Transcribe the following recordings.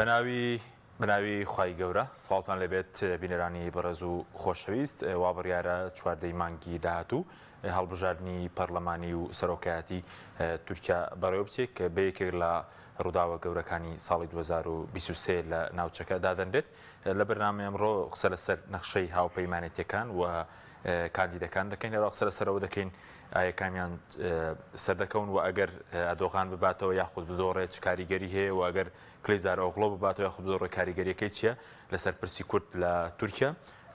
بەناوی بەناوی خوای گەورە سڵاوتان لێبێت بینەرانی بەڕێز و خۆشەویست وا بڕیارە چواردەی مانگی داهاتوو هەڵبژاردنی پەرلەمانی و سەرۆکایەتی تورکیا بەڕێوە بچێت کە بە یەکێک لە ڕووداوە گەورەکانی ساڵی 2023 لە ناوچەکە دادەنرێت لە بەرنامەی ئەمڕۆ قسە لەسەر نەخشەی هاوپەیمانێتیەکان و کاندیدەکان دەکەین لەوە قسە لەسەرەوە دەکەین ئایا کامیان سەردەکەون و ئەگەر ئەردۆغان بباتەوە یاخود بدۆڕێت چ کاریگەری هەیە و ئەگەر کلیزار ئۆغڵۆ بباتەوە یاخود بدۆڕێت کاریگەریەکەی چییە لەسەر پرسی کورد لە تورکیا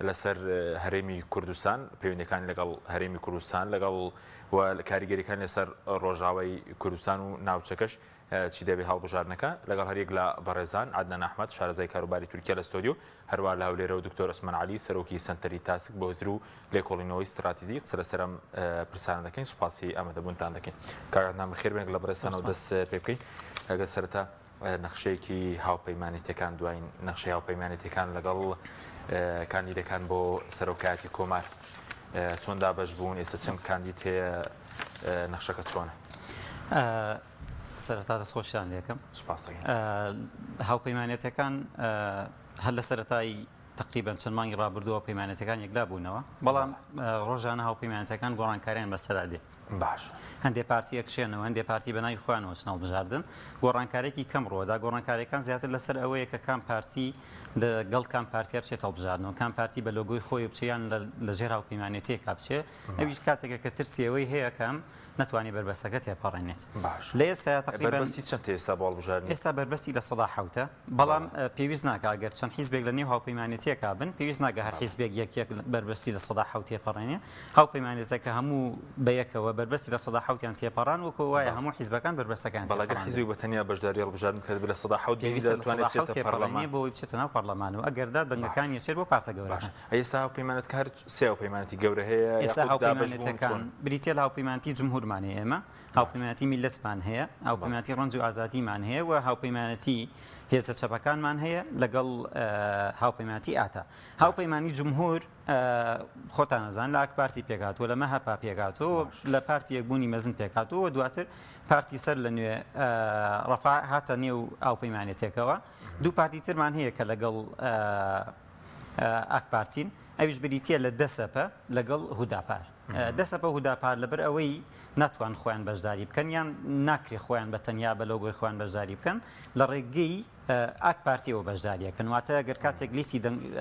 لەسەر هەرێمی کوردستان پەیوەندەکان لەگەڵ هەرێمی کوردستان لەگەڵ و کاریگەریەکان لەسەر ڕۆژاوای کوردستان و ناوچەکەش چی دەبێت هەڵبژاردنەکە لەگەڵ هەریەک لە بەڕێزان عەدنان ئەحمەد شارەزای کاروباری تورکیا لە ستۆدیۆ هەروا لە هەولێرەوە دکتۆر عوسمان عەلی سەرۆکی سەنتەری تاسک بۆ هزر و لێکۆڵینەوەی ستراتیزی قسە لەسەر ئەم پرسانە دەکەین سوپاسی ئامادەبوونتان دەکەین کاک عەدنان بەخێر بێن لە بەڕێزتانەوە دەست پێ بکەین ئەگەر سەرەتا نەخشەیەکی هاوپەیمانێتیەکان دواین نەخشەی هاوپەیمانێتیەکان لەگەڵ کاندیدەکان بۆ سەرۆکایەتی کۆمار چۆن دابەش بوون ئێستا چەند کاندید هەیە نەخشەکە چۆنە؟ سەرەتا دەستخۆشیان لێکەم سوپاس دەکەین. هاوپەیمانێتەکان هەر لە سەرەتای تقریبان چەند مانگی ڕابردووە پەیمانەتەکان یەکلا بوونەوە بەڵام ڕۆژانە هاوپەیمانەتەکان گۆڕانکاریان بەسەرا دێ باش هەندێک پارتی ئەکشێنەوە هەندێک پارتی بەناوی خۆیانەوە چنە هەڵبژاردن گۆڕانکارێکی کەم ڕووەدا گۆڕانکاریەکان زیاتر لەسەر ئەوەیە کە کام پارتی لەگەڵ کام پارتیا بچێت هەڵبژاردنەوە کام پارتی بە لۆگۆی خۆی بچێ یان لە ژێر هاوپەیمانێتیەکا بچێ ئەویش کاتێکە کە ترسی ئەوەی هەیە کە ئەم نەتوانێت بەربەستەکە تێپەڕێنێت. باش لە ئێستایا تەقریبەن بەربەستی چەند ئێستا بۆ هەڵبژاردنی؟ ئێستا بەربەستی 7% بەڵام پێویست ناکا گەر چەند حیزبێک لە نێو هاوپەیمانێتیەکا بن پێویست ناکا هەر حیزبێک یەک یەک بەربەستی 7% تێپەڕێنێ هاوپەیمانێتەکە هەموو بە یەکەوە بەربەستی 7%یان تێپەڕان وەکو وایە هەموو حیزبەکان بەربەستەکان بەڵێ گەر حیزبێک بە تەنیا بەشداری هەڵبژاردن بکات بە 7% پێویستە 7% تێپەڕێنێ بۆ ئەوەی بچێتە ناو پەڕلەمان و ئەگەردا دەنگەکانی ئەچێت بۆ پارتە گەورەکان. ئەی ئێستا هاوپەیمانەت کە هەر سێ هاوپەیمانەتی گەورە هەیە ئێستا هاوپەیمانەتەکان بریتیە لە هاوپەیمانەتی جمهورمان هەیە ئێمە هاوپەیمانەتی میللەتمان هەیە هاوپەیمانەتی ڕەنج و ئازادیمان هەیە و هاوپەیمانەتی هێزە چەپەکانمان هەیە لەگەڵ هاوپەیمانەتی ئاتا هاوپەیمانی جمهور خۆتان ئەزان لە ئاک پارتی پێکهاتووە لە مەهەپا پێکهاتووە لە پارتی یەکبوونی مەزن پێکهاتووە و دواتر پارتی سەر لە نوێ ڕەفا هاتە نێو هاوپەیمانێتێکەوە دوو پارتی ترمان هەیە کە لەگەڵ ئاک پارتین ئەویش بریتییە لە دەسەپە لەگەڵ هوداپار. دەسەپە و هوداپار لەبەر ئەوەی ناتوان خۆیان بەشداری بکەن یان ناکرێ خۆیان بە تەنیا بە لۆگۆی خۆیان بەشداری بکەن لە ڕێگەی ئاک پارتیەوە بەشداریەکەن واتە گەر کاتێک لیستی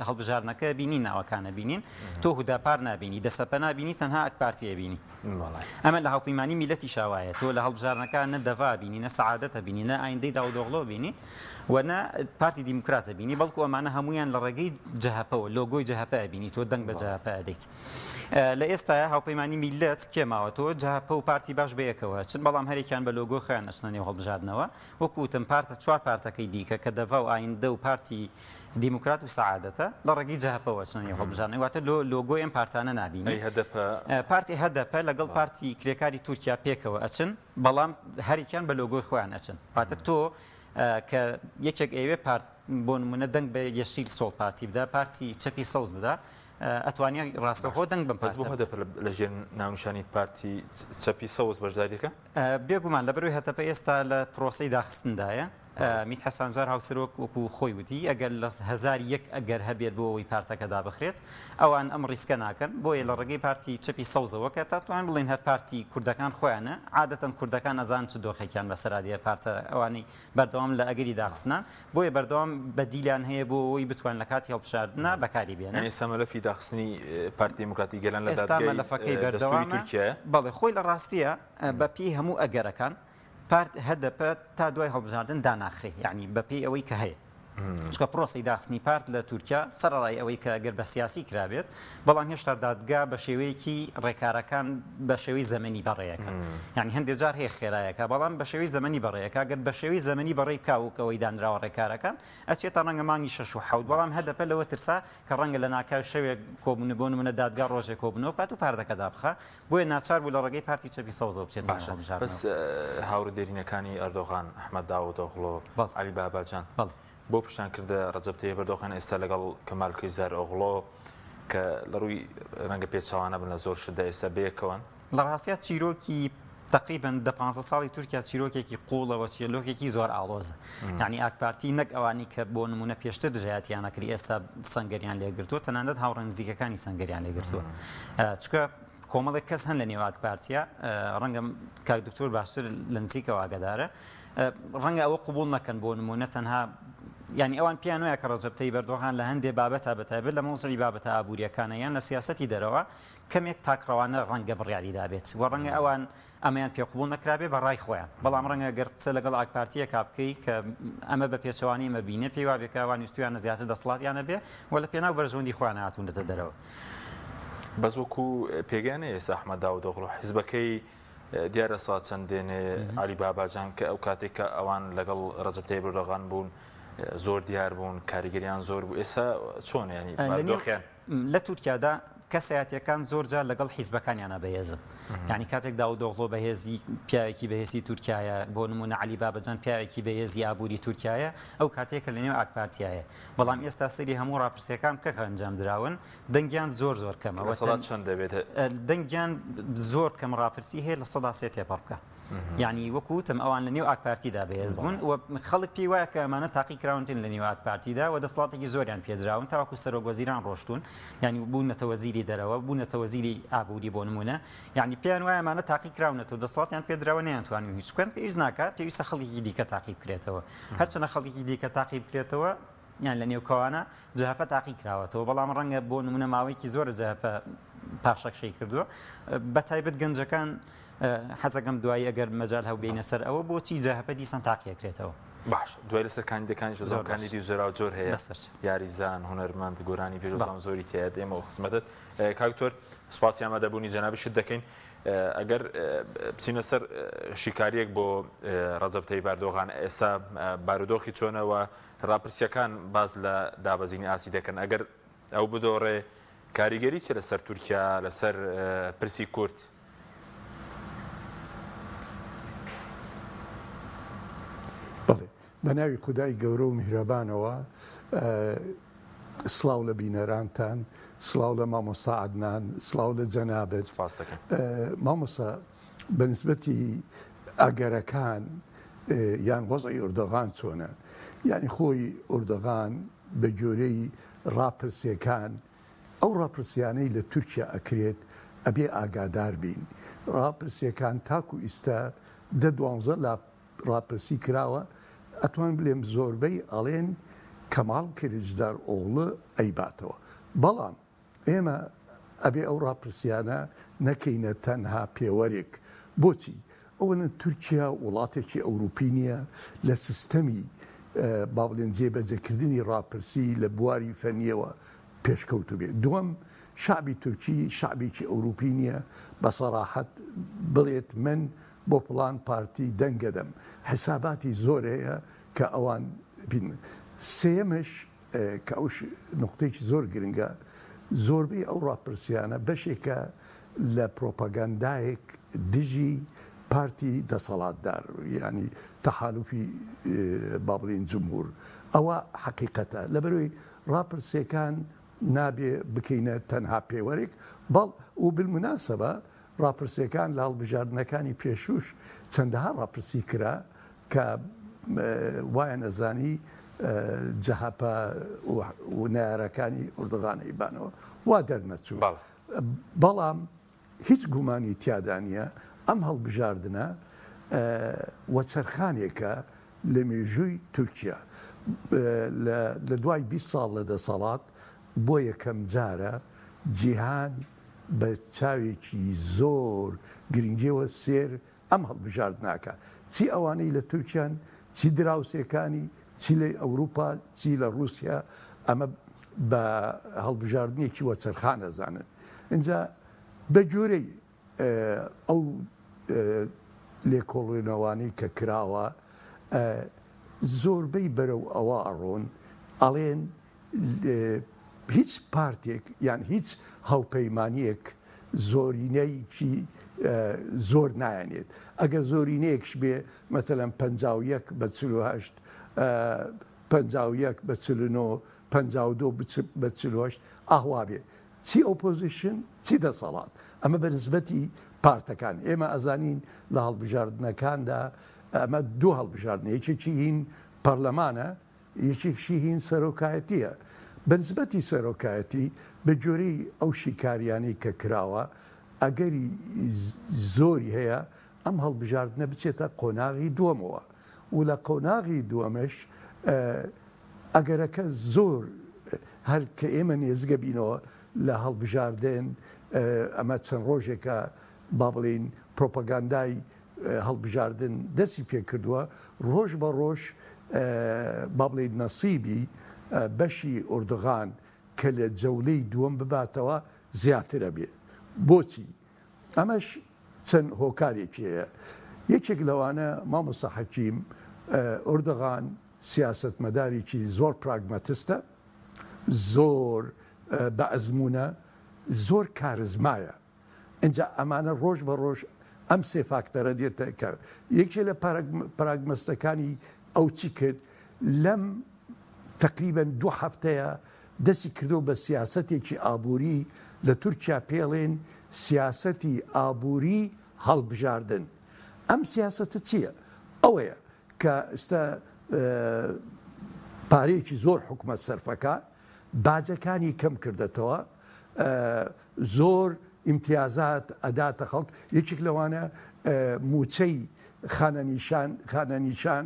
هەڵبژاردنەکە بینی ناوەکانە بینین تۆ هوداپار نابینی دەسەپە نابینی تەنها ئاک پارتی ئەبینی ئەمە لە هاوپەیمانی میلەتیشا وایە تۆ لە هەڵبژاردنەکان نە دەڤا بینی نە سەعادەتە بینی نە ئایندەی داودۆغلۆ بینی و نە پارتی دیموکراتە بینی بەڵکو ئەمانە هەمویان لە ڕێگەی جەهەپەوە لۆگۆی جەهەپە بینی تۆ دەنگ بە جەهەپە ئەدەیت لە ئێستایا هاوپەیمانی میلەت کێ ماوە تۆ جەهەپە و پارتی باش بەیەکەوە چن بەڵام هەرێکیان بە لۆگۆی خۆیان ئەچنە نێو هەڵبژاردنەوە وەکو وتم پارتە چوار پارتەکەی دیکە کە دەڤا و ئایندە و پارتی دیموکرات و سەعادەتە لە ڕێگەی جەهەپەوە ئەچنە نێو هەڵبژاردنەوە واتە لۆ لۆگۆی ئەم پارتانە نابینی ئەی هەدەپە؟ پارتی هەدەپە لەگەڵ پارتی کرێکاری تورکیا پێکەوە ئەچن بەڵام هەرێکیان بە لۆگۆی خۆیان ئەچن واتە تۆ کە یەکێک ئەیەوێ پارت بۆ نمونە دەنگ بە یەشیل سۆڵ پارتی بدا پارتی چەپی سەوز بدا ئەتوانێ ڕاستەوخۆ دەنگ بەم پارتە بەس بۆ هەدەپە لە ژێر ناونیشانی پارتی چەپی سەوز بەشداری دەکا؟ بێگومان لەبەرئەوەی هەتەپە ئێستا لە پرۆسەی داخستندایە میتحەت سانجار هاوسەرۆک وەکو خۆی وتی ئەگەر لە 1001 ئەگەر هەبێت بۆ ئەوەی پارتەکە دابخرێت ئەوان ئەم ڕیسکە ناکەن بۆیە لە ڕێگەی پارتی چەپی سەوزەوە کە تا توان بڵێن هەر پارتی کوردەکان خۆیانە عادەتەن کوردەکان ئەزان چ دۆخێکیان بەسەرا دێ پارتە ئەوانەی بەردەوام لە ئەگەری داخستنان بۆیە بەردەوام بەدیلیان هەیە بۆ ئەوەی بتوان لە کاتی هەڵبژاردنا بەکاری بێنن. یانی ئێستا مەلەفی داخستنی پارتی دیموکراتی گەلان لە ئێستا دادگای مەلەفەکەی دەستووری بەردەوامە تورکیایە؟ بەڵێ خۆی لە ڕاستییا بە پێی هەموو ئەگەرەکان پارت هەدەپە تا دوای هەڵبژاردن داناخرێ یانی بە پێی ئەوەی کە هەیە چونکە پرۆسەی داخستنی پارت لە تورکیا سەرەڕای ئەوەی کە گەر بە سیاسی کرابێت بەڵام هێشتا دادگا بە شێوەیەکی ڕێکارەکان بە شێوەی زەمەنی بەڕێیەکە یعنی هەندێک جار هەیە خێرایەکە بەڵام بە شێوەی زەمەنی بەڕێیەکە گەر بە شێوەی زەمەنی بەڕێی بکا و ئەوەی دانراوە ڕێکارەکان ئەچێتە ڕەنگە مانگی شەش و حەوت بەڵام هەدەپە لەوە ترسا کە ڕەنگە لە ناکاو شەوێک کۆبوونە بۆ نمونە دادگا ڕۆژێک کۆبوونەوە بکات و پارتەکە دابخا بۆیە ناچار بوو لە ڕێگەی پارتی چەپی سەوزەوە بچێتە ناو باشە هەڵبژاردنەوە. بەس هاوڕێ دێرینەکانی ئەردۆغان، ئەحمەد داودئۆغڵۆ، بەڵێ. عەلی باباجان بەڵێ. بۆ پشتیان کردە ڕەجەب تەیب ئەردۆغان ئێستا لەگەڵ کەمال کلیچدارئۆغڵۆ کە لە ڕووی ڕەنگە پێچەوانە بن لە زۆر شتدا ئێستا بەیەکەوەن؟ لە ڕاستیا چیرۆکی. تەقریبەن دە پانزە ساڵی تورکیا چیرۆکێکی قوڵە و چیرۆکێکی زۆر ئاڵۆزە. یانی ئاکپارتی نەک ئەوانەی کە بۆ نموونە پێشتر دژایەتیان ئەکرد ئێستا سەنگەریان لێ گرتووە، تەنانەت هاوڕێ نزیکەکانی سەنگەریان لێ گرتووە. چونکە کۆمەڵێک کەس هەن لە نێو ئاکپارتیا، ڕەنگە کاک دکتۆر باشتر لە نزیکەوە ئاگادارە، ڕەنگە ئەوە قبوڵ نەکەن بۆ نموونە تەنها یانی ئەوان پێیان وایە کە ڕەجەب تەیب ئەردۆغان لە هەندێ بابەتە بەتایبەت لە مەوزوعی بابەتە ئابوورییەکانە یان لە سیاسەتی دەرەوە کەمێک تاکڕەوانە ڕەنگە بڕیاری دابێت و ڕەنگە ئەوان ئەمەیان پێ قبوڵ نەکرابێ بە ڕای خۆیان، بەڵام ڕەنگە گەر قسە لەگەڵ ئاکپارتییەکا بکەی کە ئەمە بە پێچەوانەی ئەمە بینێ پێی وابێ کە ئەوان ویستویانە زیاتر دەسەڵاتیان هەبێ و لە پێناو بەرژەوەندی خۆیان هاتوونەتە دەرەوە. بەس وەکو پێگەیان ئێستا ئەحمەد داودئۆغڵو حیزبەکەی دیارە سا چەند دێنێ عەلی باباجان کە ئەو کاتێک کە ئەوان لەگەڵ ڕەجەب تەیب ئەردۆغان بوون زۆر دیار بوون کاریگەریان زۆر بوو ئێستا چۆن ینی بارودۆخیان؟ لە تورکیادا کەسایەتیەکان زۆر جار لەگەڵ حیزبەکانیانە بەهێزن یعنی کاتێک داودۆغڵۆ بەهێزی پیاوێکی بەهێزی تورکایە بۆ نمونە عەلی بابەجان پیاوێکی بەهێزی ئابووری تورکایە ئەو کاتێکە لە نێو ئاکپارتیایە بەڵام ئێستا سەیری هەموو ڕاپرسیەکان بکە کە ئەنجام دراون دەنگیان زۆر زۆر کەمە لە سەدا چەند دەبێت؟ دەنگیان زۆر کەم ڕاپرسی هەیە 3% تێپەڕ بکە. یعنی وەکو وتم ئەوان لە نێو ئاک پارتیدا بەهێز بوون و خەڵک پێی وایە کە ئەمانە تاقی کراونتن لە نێو ئاک پارتیدا و دەسەڵاتێکی زۆریان پێدراون تاوەکو سەرۆک وەزیران ڕۆشتون یعنی بوونەتە وەزیری دەرەوە بوونەتە وەزیری ئابووری بۆ نمونە یعنی پێیان وایە ئەمانە تاقی کراونەتەوە دەسەڵاتیان پێدراوە نەیانتوانی هیچ بکەن پێویست ناکات پێویستە خەڵکێکی دیکە تاقی بکرێتەوە هەرچەنە خەڵکێکی دیکە تاقی بکرێتەوە یان لە نێو کەوانە جەهەپە تاقی کراوەتەوە، بەڵام ڕەنگە بۆ نمونە ماوەیەکی زۆرە جەهەپە پاشەکشەی کردووە بە تایبەت گەنجەکان حەزەکەم دوایی ئەگەر مەجال هەو بینە سەر ئەوە بۆچی جەهەپە دیسان تاقیەکرێتەوە. باش دوای لەسەر کاندیدەکانیش زۆر کاندیدی و جۆراو جۆر هەیە یاریزان هونەرمەند گۆرانی پێشوەزان زۆری تێیە ئێمە و خزمەتت کاک دکتۆر سوپاسی ئامادەبوونی جەنابیشت دەکەین ئەگەر بچینە سەر شیکاریەک بۆ ڕەجەب تەیب ئەردۆغان ئێستا بارودۆخی چۆنەوە ڕاپرسییەکان باس لە دابەزینی ئاستی دەکەن، ئەگەر ئەو بدۆڕێ کاریگەری چیە لەسەر تورکیا، لەسەر پرسی کورد؟ بەڵێ، بە ناوی خودای گەورە و میهرەبانەوە سڵاو لە بینەرانتان، سڵاو لە مامۆستا عەدنان، سڵاو لە جەنابت. سوپاس دەکەم. مامۆستا بە نسبەتی ئەگەرەکان یان وەزعی ئۆردۆغان چۆنە؟ یانی خۆی ئۆردۆغان بە گۆرەی ڕاپرسیەکان ئەو ڕاپرسیانەی لە تورکیا ئەکرێت ئەبێ ئاگادار بین ڕاپرسیەکان تاکو ئیستا دە دوانزە لا ڕاپرسی کراوە ئەتوان بلێم زۆربەی ئەڵێن کەماڵ کلیچدار ئۆغڵو ئەیباتەوە بەڵام ئێمە ئەبێ ئەو ڕاپرسیانە نەکەینە تەنها پێوەرێک. بۆچی؟ ئەوەنە تورکیا وڵاتێکی ئەوروپی نییە لە سیستەمی با بڵێن جێبەجێکردنی ڕاپرسی لە بواری فەنییەوە پێشکەوتوو بێت. دووەم، شەعبی تورکی شەعبێکی ئەوروپی نییە بە سەراحەت بڵێت من بۆ فڵان پارتی دەنگەدەم. حیساباتی زۆر هەیە کە ئەوان بین. سێیەمش، کە ئەوش نوقتەیەکی زۆر گرنگە، زۆربەی ئەو ڕاپرسیانە بەشێکە لە پرۆپاگەندایەک دژی پارتی دەسەڵاتدار یانی تەحالوفی با بڵێین جمهور ئەوە حەقیقەتە لەبەرئەوەی ڕاپرسیەکان نابێ بکەینە تەنها پێوەرێک بەڵ و بالمناسبە ڕاپرسیەکان لە هەڵبژاردنەکانی پێشوش چەندەها ڕاپرسی کرا کە وایان ئەزانی جەهەپە و نەیارەکانی ئوردوغان ئەیبانەوە وا دەرنەچوو. بەڵام هیچ گومانی تیادا نییە ئەم هەڵبژاردنە وەچەرخانێکە لە مێژووی تورکیا. لە دوای 20 ساڵ لە دەسەڵات بۆ یەکەم جارە جیهان بە چاوێکی زۆر گرنگیەوە سێر ئەم هەڵبژاردنە ئەکا چی ئەوانەی لە تورکیان چی دراوسێکانی چی لە ئەوروپا چی لە ڕوسیا ئەمە بە هەڵبژاردنێکی وەچەرخان ئەزانن ئینجا بە گوێرەی ئەو لێکۆڵێنەوانەی کە کراوە زۆربەی بەرەو ئەوە ئەڕۆن ئەڵێن هیچ پارتێک یان هیچ هاوپەیمانیەک زۆرینەیەکی زۆر نایەنێت ئەگەر زۆرینەیەکش بێ مەتەلەن 51 بە 48 51 بە 49 52 بە 48 ئاوا بێ چی ئۆپۆزیشن چی دەسەڵات؟ ئەمە بە نسبەتی پارتەکان. ئێمە ئەزانین لە هەڵبژاردنەکاندا ئەمە دوو هەڵبژاردنە، یەکێکی هین پەرلەمانە، یەکێکشی هین سەرۆکایەتییە. بە نسبەتی سەرۆکایەتی بە گوێرەی ئەو شیکاریانەی کە کراوە ئەگەری زۆری هەیە ئەم هەڵبژاردنە بچێتە قۆناغی دووەمەوە و لە قۆناغی دووەمش ئەگەرەکە زۆر هەر کە ئێمە نێزگە بینەوە لە هەڵبژاردن ئەمە چەند ڕۆژێکە با بڵێین پرۆپاگاندای هەڵبژاردن دەستی پێکردووە ڕۆژ بە ڕۆژ با بڵێین نەسیبی بەشی ئۆردوغان کە لە جەولەی دووەم بباتەوە زیاترە بێ بۆچی؟ ئەمەش چەند هۆکارێکی هەیە، یەکێک لەوانە مامۆستا حەکیم، ئۆردغان سیاسەتمەدارێکی زۆر پراگماتستە، زۆر بە ئەزموونە، زۆر کارزمایە، ئینجا ئەمانە ڕۆژ بە ڕۆژ ئەم سێ فاکتەرە دێتە کار. یەکێ لە پراگمەستەکانی ئەو چی کرد لەم تەقریبەن دوو هەفتەیە دەستی کردووە بە سیاسەتێکی ئابووری لە تورکیا پێڵێن سیاسەتی ئابووری هەڵبژاردن. ئەم سیاسەتە چییە؟ ئەوەیە کە ئێستا پارەیەکی زۆر حکومەت سەرفەکا، باجەکانی کەم کردەتەوە، زۆر ئیمتیازات ئەداتە خەڵک، یەکێک لەوانە مووچەی خانەنیشان خانەنیشان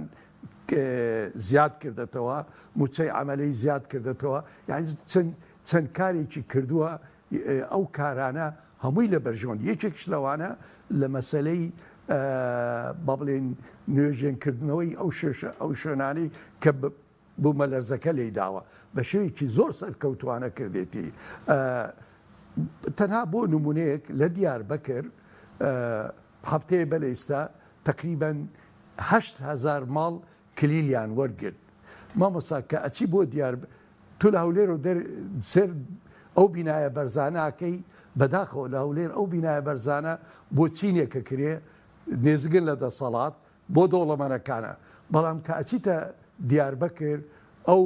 زیاد کردەتەوە، مووچەی عەمەلەی زیاد کردەتەوە، یانی چەند چەند کارێکی کردووە، ئەو کارانە هەمووی لە بەرژەوەندی، یەکێکش لەوانە لە مەسەلەی با بڵێین نوێژێنکردنەوەی ئەو ئەو شوێنانەی کە بوومەلەرزەکە لێی داوە بە شێوەیەکی زۆر سەرکەوتووانە کردێتی. تەنها بۆ نمونەیەک لە دیاربەکر هەفتەیە بەر ئیستا تەقریبەن 8000 ماڵ کلیلیان وەرگرت. مامۆستا کە ئەچی بۆ دیار تۆ لە هەولێرەوە دەر سێر ئەو بینایە بەرزانە ئەکەی بەداخەوە لە هەولێر ئەو بینایە بەرزانە بۆ چینێکە کرێ نێزگن لە دەسەڵات بۆ دەوڵەمەنەکانە بەڵام کە ئەچیتە دیاربەکر ئەو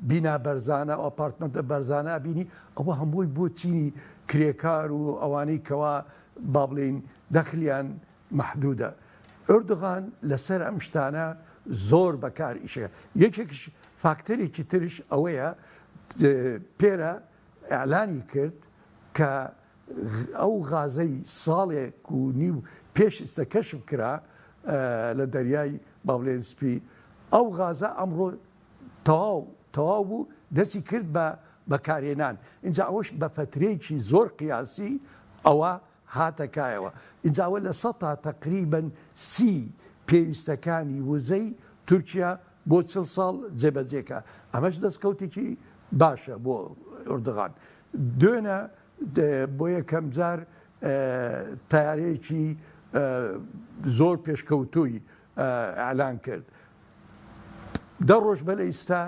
بینا بەرزانە ئەو ئەپارتمەنتە بەرزانە ئەبینی ئەوە هەمووی بۆ چینی کرێکار و ئەوانەی کەوا با بڵێین دەخلیان مەحدودە ئۆردوغان لەسەر ئەم شتانە زۆر بەکار ئیشەکە یەکێکش فاکتەرێکی ترش ئەوەیە پێرە ئیعلانی کرد کە ئەو غازەی ساڵێک و نیو پێش ئیستە کەشف کرا لە دەریای با بڵێن سپی ئەو غازە ئەمڕۆ تەواو تەواو بوو دەستی کرد بە بەکارهێنان ئینجا ئەوەش بە فەترەیەکی زۆر قیاسی ئەوە هاتە کایەوە ئینجا ئەوە لە سەتا تەقریبەن سی پێویستەکانی وزەی تورکیا بۆ چل ساڵ جێبەجێ کا ئەمەش دەستکەوتێکی باشە بۆ ئۆردغان دوێنە بۆ یەکەم جار تەیارەیەکی زۆر پێشکەوتووی ئیعلان کرد. دە ڕۆژ بەر لە ئیستا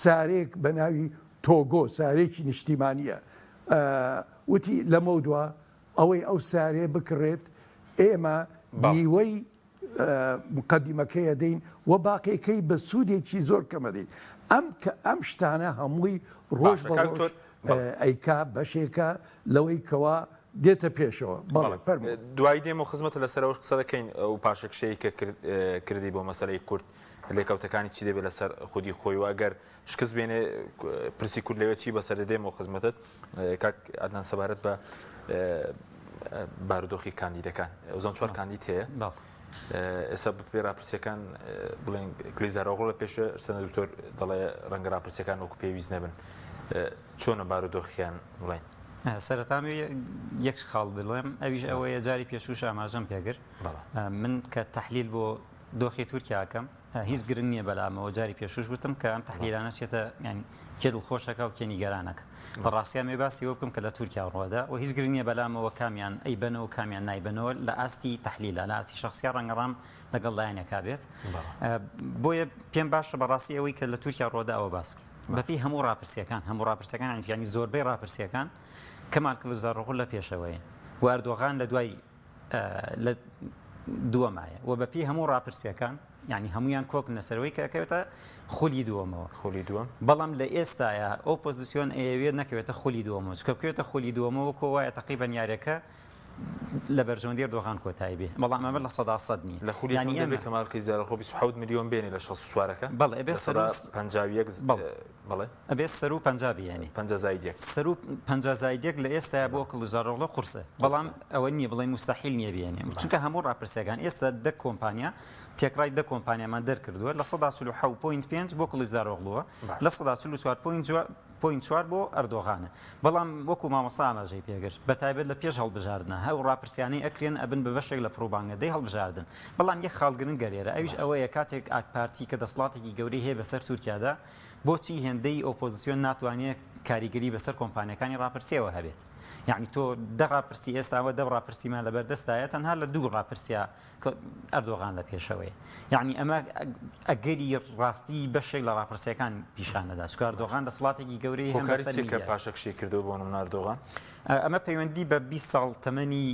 سارێک بە ناوی تۆگۆ، سارێکی نیشتیمانییە، وتی لەمەودوا ئەوەی ئەو سارەیە بکڕێت ئێمە نیوەی مقەدیمەکەی ئەدەین و باقیەکەی بە سوودێکی زۆر کەم ئەدەین. ئەم کە ئەم شتانە هەمووی ڕۆژ باشە بە کاک ڕۆژ دکتۆر بەڵێ. ئەیکا بەشێکە لەوەی کەوا دێتە پێشەوە. بەڵێ بەڵێ فەرموو. دوایی دێم و خزمەتت لەسەر ئەوەش قسە دەکەین ئەو پاشەکشەی کە کردی بۆ مەسەلەی کورد لێکەوتەکانی چی دەبێت لەسەر خودی خۆی و ئەگەر شکست بێنێ پرسی کورد لەوێ چی بەسەر دێمەوە خزمەتت کاک عەدنان سەبارەت بە بارودۆخی کاندیدەکان ئەوزان چوار کاندید هەیە ئێستا بەپێی راپرسیەکان بڵێن کلیزارۆغڵ لە پێش سەنە دکتۆر دەڵێ ڕەنگە راپرسیەکان وەکو پێویست نەبن چۆنە بارودۆخیان بڵێن سەرەتا یەک خاڵ بڵێم ئەویش ئەوەیە جاری پێشوش ئاماژەم پێگر من کە تحلیل بۆ دۆخی تورکیاکەم هیچ گرنگ نییە بەلامەوە جاری پێشوش وتم کە ئەم تحلیلانە چێتە یانی کێ دڵخۆشەکە و کێ نیگەرانەکە بە ڕاستیا مێ باسی وە بکەم کە لە تورکیا ڕوەدا و هیچ گرنگ نییە بەلامەوە کامیان ئەیبەنەوە و کامیان نایبەنەوە لە ئاستی تحلیلە لە ئاستی شخصیا ڕەنگە ڕام لەگەڵ لایەنێکا بێت بۆیە پێم باشە بەڕاستی ئەوەی کە لە تورکیا ڕۆدا ئەوە باس بکەین بەپێی هەموو ڕاپرسیەکان هەموو ڕاپرسیەکان ینی زۆربەی ڕاپرسیەکان کەمال کڵچدارئۆغڵو لە پێشەوەیە و ئەردۆغان لە دوای لە دووەمایە و بەپێی هەموو ڕاپرسیەکان. یانی هەموویان کۆکن لەسەرەوەی کە ئەکەوێتە خولی دووەمەوە. خولی دووەم. بەڵام لە ئێستایا ئۆپۆزسیۆن ئەیەوێت نەکەوێتە خولی دووەمەوە، چونکە بکەوێتە خولی دووەمەوە وەکۆ وایە تەقریبەن یاریەکە لە بەرژەوەندی ئەردۆغان کۆتایی بێ، بەڵام ئەمە 100% نییە. لە خولی یانی یەکەم دەبێ ئێمە. کەمال کلیچدارئۆغڵو 27 ملیۆن بێنێ لە 64ەکە؟ بەڵێ ئەبێ لە سەدا سەروو 51 بەڵێ. بەڵێ. ئەبێ سەروو 50 بهێنێ. 50 زاید یەک. سەروو 50 زاید یەک لە ئێستایا بۆ کلیچدارئۆغڵو قورسە، بەڵام ئەوە نییە بڵێین موستەحیل نییە بهێنێ، چونکە هەموو ڕاپرسییەکان ئێستا دە کۆمپانیا تێکڕای دە کۆمپانیامان دەرکردووە، 47.5% بۆ کڵیچدارئۆغڵووە، 44.4% بۆ ئەردۆغانە. بەڵام وەکو مامۆستا ئاماژەی پێکرد، بەتایبەت لە پێش هەڵبژاردنە، ئەو ڕاپرسیانەی ئەکرێن ئەبن بە بەشێک لە پڕوپاگەندەی هەڵبژاردن. بەڵام یەک خاڵ گرنگە لێرە، ئەویش ئەوەیە کاتێک ئاکپارتی کە دەسڵاتێکی گەورەی هەیە بەسەر تورکیادا، بۆچی هێندەی ئۆپۆزسیۆن ناتوانێت کاریگەری بەسەر کۆمپانیاکانی ڕاپرسیەوە هەبێت؟ یەعنی تۆ دە ڕاپرسی ئێستا ئەوە دە ڕاپرسیمان لەبەردەستایە، تەنها لە دوو ڕاپرسیا ئەردۆغان لە پێشەوەیە یعنی ئەمە ئەگەری ڕاستی بەشێک لە ڕاپرسیەکان پیشان نەدا چونکە ئەردۆغان دەسەڵاتێکی گەورەی هەم هۆکاری بەسەر چیە کە میدیای. پاشەکشەی کردووە بۆ نمونە ئەردۆغان؟ ئەمە پەیوەندی بە 20 ساڵ تەمەنی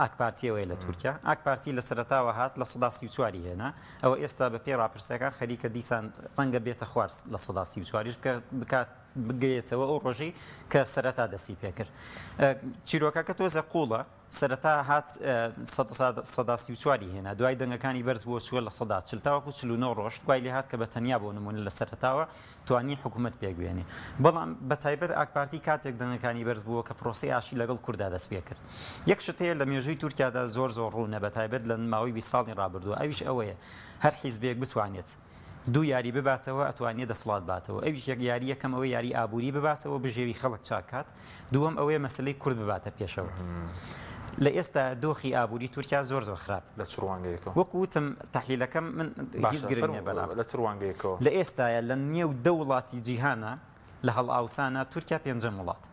ئاک پارتیەوەیە لە تورکیا. ئاک پارتی لە سەرەتاوە هات 34% ی هێنا، ئەوە ئێستا بە پێی ڕاپرسیەکان خەریکە دیسان ڕەنگە بێتە خوار 34% یش بکات بگەیەتەوە ئەو ڕۆژەی کە سەرەتا دەستی پێکرد. چیرۆکەکە تۆزە قوڵە، سەرەتا هات 34% ی هێنا، دوای دەنگەکانی بەرز بووە چووە 40% تاوەکو 49 ڕۆشت، وای لێهات کە بە تەنیا بۆ نموونە لە سەرەتاوە توانی حکوومەت پێک بێنێ. بەڵام بە تایبەت ئاکپارتی کاتێک دەنگەکانی بەرز بووە کە پرۆسەی ئاشتی لەگەڵ کوردا دەست پێ کرد. یەک شت هەیە لە مێژووی تورکیادا زۆر زۆر ڕوونە بە تایبەت لە ماوەی 20 ساڵی ڕابردووە ئەویش ئەوەیە هەر حیزبێک بتوانێت دوو یاری بباتەوە ئەتوانێ دەسڵات باتەوە ئەویش یەک یاری یەکەم ئەوەی یاری ئابووری بباتەوە بژێوی خەڵک چاک کات دووەم ئەوەیە مەسەلەی کورد بباتە پێشەوە لە ئێستا دۆخی ئابووری تورکیا زۆر زۆر خراپ لە چ ڕوانگەیەکەوە؟ وەکو وتم تەحلیلەکەم من هیچ باشە گرنگ نییە فەرموو بەلام لە چ ڕوانگەیەکەوە؟ لە ئێستایا لە نێو دە وڵاتی جیهانا لە هەڵئاوسانا تورکیا پێنجەم وڵاتە.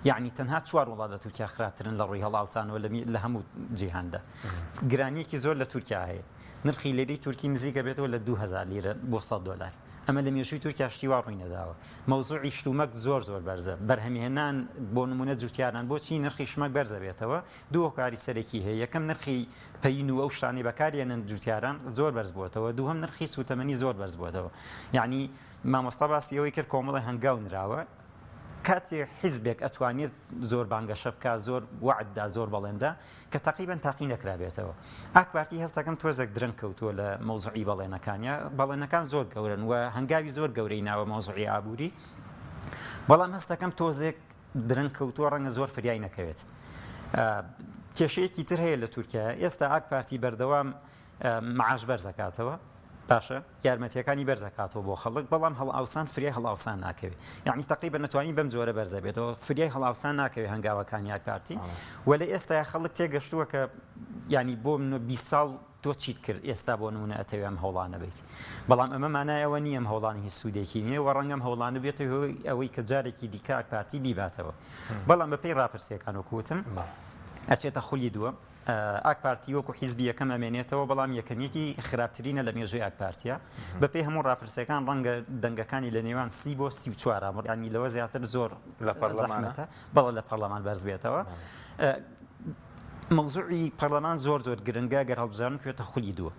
یەعنی تەنها چوار وڵات لە تورکیا خراپترن لە ڕووی هەڵاوسانەوە لە هەموو جیهاندا. گرانیەکی زۆر لە تورکیا هەیە. نرخی لیرەی تورکی نزیکە بێتەوە لە 2000 لیرە بۆ 100 دۆلار. ئەمە لە مێژووی تورکیا شتی وا ڕووی نەداوە. مەوزوعی شتومەک زۆر زۆر بەرزە. بەرهەمهێنان بۆ نمونە جوتیاران بۆچی نرخی شمەک بەرزە بێتەوە؟ دوو هۆکاری سەرەکی هەیە. یەکەم نرخی پەین و ئەو شتانەی بەکارێنن جوتیاران زۆر بەرز بووەتەوە. دووهەم نرخی سوتەمەنی زۆر بەرز بووەتەوە. یەعنی مامۆستا باسی ئەوەی کرد کۆمەڵێ هەنگاو نراوە. کاتێ حیزبێک ئەتوانێت زۆر بانگەشە بکا زۆر وەعد دا زۆر بەڵێن دا کە تەقریبەن تاقی نەکرابێتەوە ئاک پارتی هەستەکەم تۆزێک درەنگ کەوتووە لە مەوزوعی بەڵێنەکانیا بەڵێنەکان زۆر گەورەن و هەنگاوی زۆر گەورەی ناوە مەوزوعی ئابووری بەڵام هەستەکەم تۆزێک درەنگ کەوتووە ڕەنگە زۆر فریای نەکەوێت کێشەیەکی تر هەیە لە تورکیا ئێستا ئاک پارتی بەردەوام معاش بەرزەکاتەوە باشە یارمەتیەکانی بەرزەکاتەوە بۆ خەڵک بەڵام هەڵئاوسان فریای هەڵئاوسان ناکەوێت یعنی تقریبا نەتوانی بەم جۆرە بەرزە بێتەوە فریای هەڵئاوسان ناکەوێت هەنگاوەکانی ئاک پارتی و لە ئێستا خەڵک تێگەشتووە کە ینی بۆ منە 20 ساڵ تۆ چیت کرد ئێستا بۆ نمونە ئەتەوێ ئەم هەوڵانە بیت بەڵام ئەمە مانای ئەوە نییە ئەم هەوڵانە هیچ سوودێکی نییە و ڕەنگەم هەوڵانە بێتە هۆی ئەوەی کە جارێکی دیکە ئاک پارتی بیباتەوە بەڵام بەپێی ڕاپرسیەکان وەکوتم ئەچێتە خولی دووەم ئاک پارتی وەکو حیزبی یەکەم ئەمێنێتەوە، بەڵام یەکەمیەکی خراپترینە لە مێژووی ئاک پارتیە. بەپێی هەموو ڕاپرسیەکان ڕەنگە دەنگەکانی لە نێوان 30 بۆ 34 ئامڕ یانی لەوە زیاتر زۆر لە پەرلەمانە؟ زەحمەتە. بەڵێ لە پەرلەمان بەرز بێتەوە. مەوزوعی پەرلەمان زۆر زۆر گرنگە گەر هەڵبژاردن بکەوێتە خولی دووەم.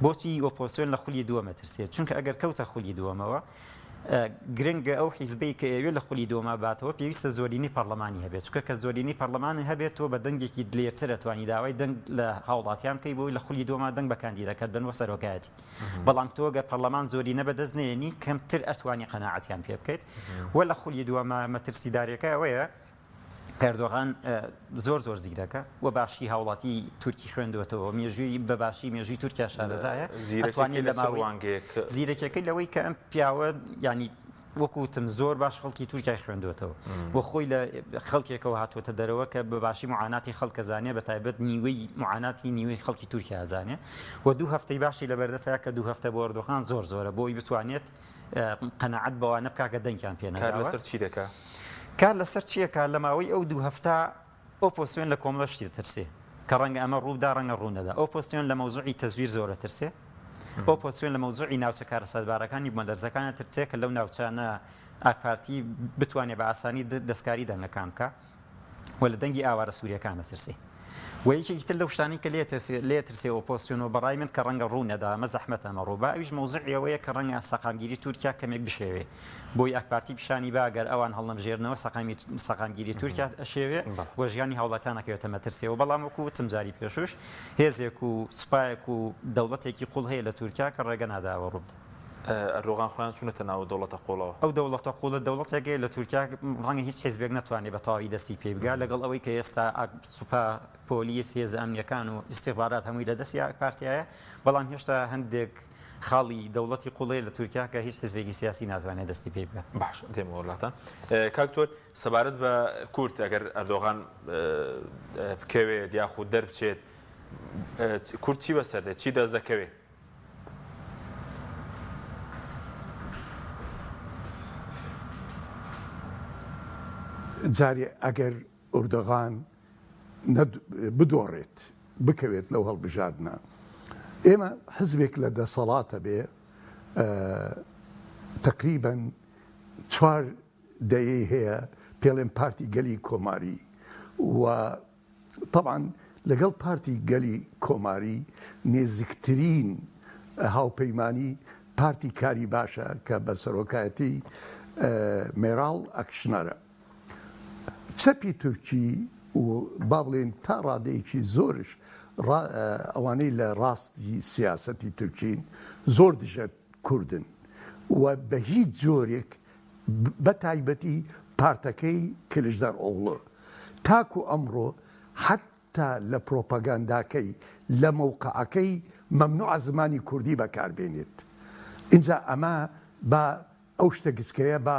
بۆچی ئۆپۆزسیۆن لە خولی دووەم ئەترسێت؟ چونکە ئەگەر کەوتە خولی دووەمەوە گرنگە ئەو حیزبەی کە ئەیەوێت لە خولی دووەما باتەوە پێویستە زۆرینەی پەڕلەمانی هەبێت، چونکە کە زۆرینەی پەڕلەمانی هەبێت تۆ بە دەنگێکی دلێرتر ئەتوانی داوای دەنگ لە هاوڵاتیان بکەی بۆی لە خولی دووەما دەنگ بە کاندیدەکەت بەن بۆ سەرۆکایەتی، بەڵام تۆ گەر پەڕلەمان زۆرینە بەدەست نەیەنی کەمتر ئەتوانی قەناعەتیان پێ بکەیت و لە خولی دووەما مەترسیداریەکە ئەوەیە ئەردۆغان زۆر زۆر زیرەکە و باشی هاوڵاتی تورکی خوێندوەتەوە مێژووی بە باشی مێژووی تورکیا شارەزایە ئەتوانێت لە ماوەی زیرەکیەکەی لەوەی کە ئەم پیاوە ینی وەکوتم زۆر باش خەڵکی تورکای خوێندوێتەوە و خۆی لە خەڵکێکەوە هاتووەتە دەرەوە کە بە باشی معاناتی خەڵکە زانێ بە تایبەت نیوەی معاناتی نیوەی خەڵکی تورکیا زانێ و دوو هەفتەی باشی لە بەردەسەیە کە دوو هەفتە بۆ ئەردۆغان زۆر زۆرە بۆی بتوانێت قەناعەت بەوانە بکا کە دەنگیان پێ کار نەداوە. لەسەر چی دەکا؟ کار لەسەر چییە کە لە ماوەی ئەو دوو هەفتە ئۆپۆسیۆن لە کۆمەڵە شتی دەترسێ کە ڕەنگە ئەمە ڕووبدا ڕەنگە ڕوو نەدا. ئۆپۆسیۆن لە مەوزوعی تەزویر زۆر دەترسێ. ئۆپۆسیۆن لە مەوزوعی ناوچە کارەساتبارەکانی بوومەلەرزەکان دەترسێ کە لەو ناوچانە ئاکپارتی بتوانێ بە ئاسانی دەستکاری دەنگەکان بکا و لە دەنگی ئاوارە سوورییەکان دەترسێ. و یەکێکی تر لەو شتانەی کە لێ ترسێ لێ ترسێ ئۆپۆزسیۆن و بەڕای من کە ڕەنگە ڕوو نەدا ئەمە زەحمەتە ئەمە ڕوو با ئەویش مەوزوعی ئەوەیە کە ڕەنگە سەقامگیری تورکیا کەمێک بشێوێ بۆی ئاکپارتی پیشانی با گەر ئەوان هەڵنەبژێرنەوە سەقامی سەقامگیری تورکیا ئەشێوێ و ژیانی هاوڵاتیان ئەکەوێتە مەترسیەوە بەڵام وەکو وتم جاری پێشووش هێزێک و سوپایەک و دەوڵەتێکی قوڵ هەیە لە تورکیا کە ڕێگە نادا ئەوە ڕوو بدات. ئەردۆغان خۆیان چوونەتە ناو دەوڵەتە قوڵەوە. ئەو دەوڵەتە قوڵە دەوڵەتێک هەیە لە تورکیا ڕەنگە هیچ حیزبێک نەتوانێت بە تەواوی دەستی پێی بگات لەگەڵ ئەوەی کە ئێستا سوپا، پۆلیس، هێزە ئەمنییەکان و ئیستیخبارات هەمووی لە دەستی ئاکپارتیایە، بەڵام هێشتا هەندێک خاڵی دەوڵەتی قوڵ هەیە لە تورکیا کە هیچ حیزبێکی سیاسی ناتوانێت دەستی پێی بگات. باشە دێمەوە لاتان کاک دکتۆر سەبارەت بە کورد ئەگەر ئەردۆغان بکەوێت یاخود دەربچێت کورد چی بەسەر دێت چی دەست دەکەوێت؟ جارێ ئەگەر ئوردەغان بدۆڕێت بکەوێت لەو هەڵبژاردنە ئێمە حزبێک لە دەسەڵاتە بێ تقریبن چوار دەیەی هەیە پێڵێن پارتی گەلی کۆماری و تەبعەن لەگەڵ پارتی گەلی کۆماری نێزیکترین هاوپەیمانی پارتی کاری باشە کە بە سەرۆکایەتی مێراڵ ئەکشنەرە. چەپی تورکی و با بڵێین تا ڕادەیەکی زۆرش ئەوانەی لە ڕاستی سیاسەتی تورکین زۆر دژە کوردن و بە هیچ جۆرێک بە تایبەتی پارتەکەی کلچدارئۆغڵۆ تاکو ئەمڕۆ حەتتا لە پرۆپاگانداکەی لە مەوقعەکەی مەمنوعە زمانی کوردی بەکار بێنێت ئینجا ئەمە با ئەو شتە گچکەیە با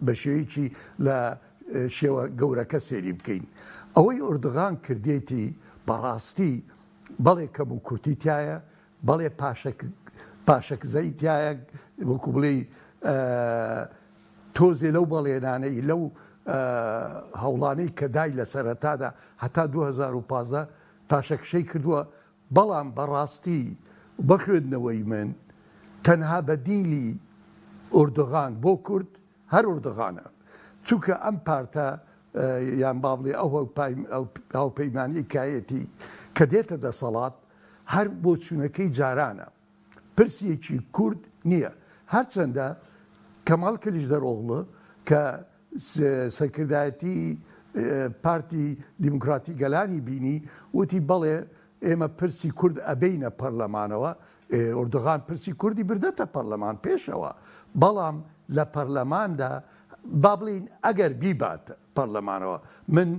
بە شێوەیەکی لە شێوە گەورەکە سەیری بکەین ئەوەی ئۆردغان کردێتی بەڕاستی بەڵێ کەم و کورتی تایە بەڵێ پاشەک پاشەکزەی تایە وەکو بڵێی تۆزێ لەو بەڵێنانەی لەو هەوڵانەی کە دای لە سەرەتادا هەتا 2015 پاشەکشەی کردووە بەڵام بەڕاستی بە خوێندنەوەی من تەنها بەدیلی ئۆردوغان بۆ کورد هەر ئۆردوغانە چونکە ئەم پارتە یان با بڵێ ئەو هاوپەیمانیەی کایەتی کە دێتە دەسەڵات هەر بۆچوونەکەی جارانە پرسیەکی کورد نییە هەرچەندە کەمال کلیچدارئۆغڵو کە سەرکردایەتی پارتی دیموکراتی گەلانی بینی وتی بەڵێ ئێمە پرسی کورد ئەبەینە پەرلەمانەوە ئۆردوغان پرسی کوردی بردەتە پەرلەمان پێشەوە بەڵام لە پەرلەماندا با بڵێین ئەگەر بیبات پەرلەمانەوە من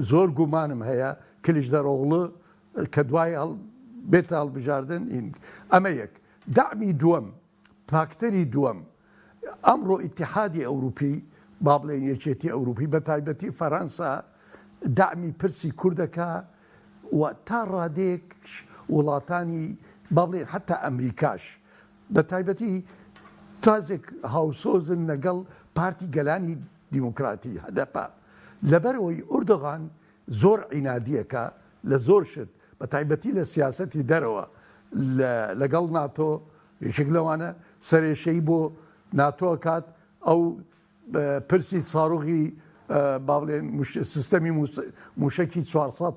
زۆر گومانم هەیە کلیچدارئۆغڵو کە دوای بێتە هەڵبژاردن ئەمە یەک دەعمی دووەم فاکتەری دووەم، ئەمڕۆ ئیتیحادی ئەوروپی، با بڵێین یەکێتی ئەوروپی بە تایبەتی فەرەنسا دەعمی پرسی کورد دەکا و تا ڕادەیەکش وڵاتانی با بڵێین حەتا ئەمریکاش بە تایبەتی تازێک هاوسۆزن لەگەڵ پارتی گەلانی دیموکراتی، هەدەپە. لەبەرئەوەی ئوردوغان زۆر عینادیەکە لە زۆر شت بە تایبەتی لە سیاسەتی دەرەوە لەگەڵ ناتۆ یەکێک لەوانە سەرێشەی بۆ ناتۆ ئەکات ئەو پرسی ساروغی با بڵێن سیستەمی موشکی 400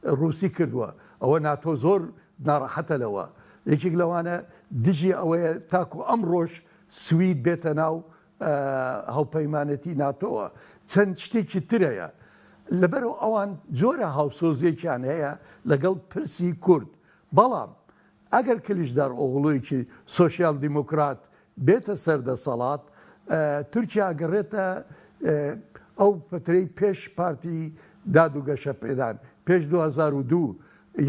رووسی کردووە ئەوە ناتۆ زۆر ناڕەحەتە لەوە یەکێک لەوانە دژی ئەوەیە تاکو ئەمڕۆش سوید بێتە ناو هاوپەیمانێتی ناتۆوە چەند شتێکی تر هەیە لەبەرئەوە ئەوان جۆرە هاوسۆزیەکیان هەیە لەگەڵ پرسی کورد بەڵام ئەگەر کلیچدارئۆغڵویەکی سۆسیال دیموکرات بێتە سەر دەسەڵات تورکیا گەڕێتە ئەو فترەی پێش پارتی داد و گەشەپێدان پێش 2002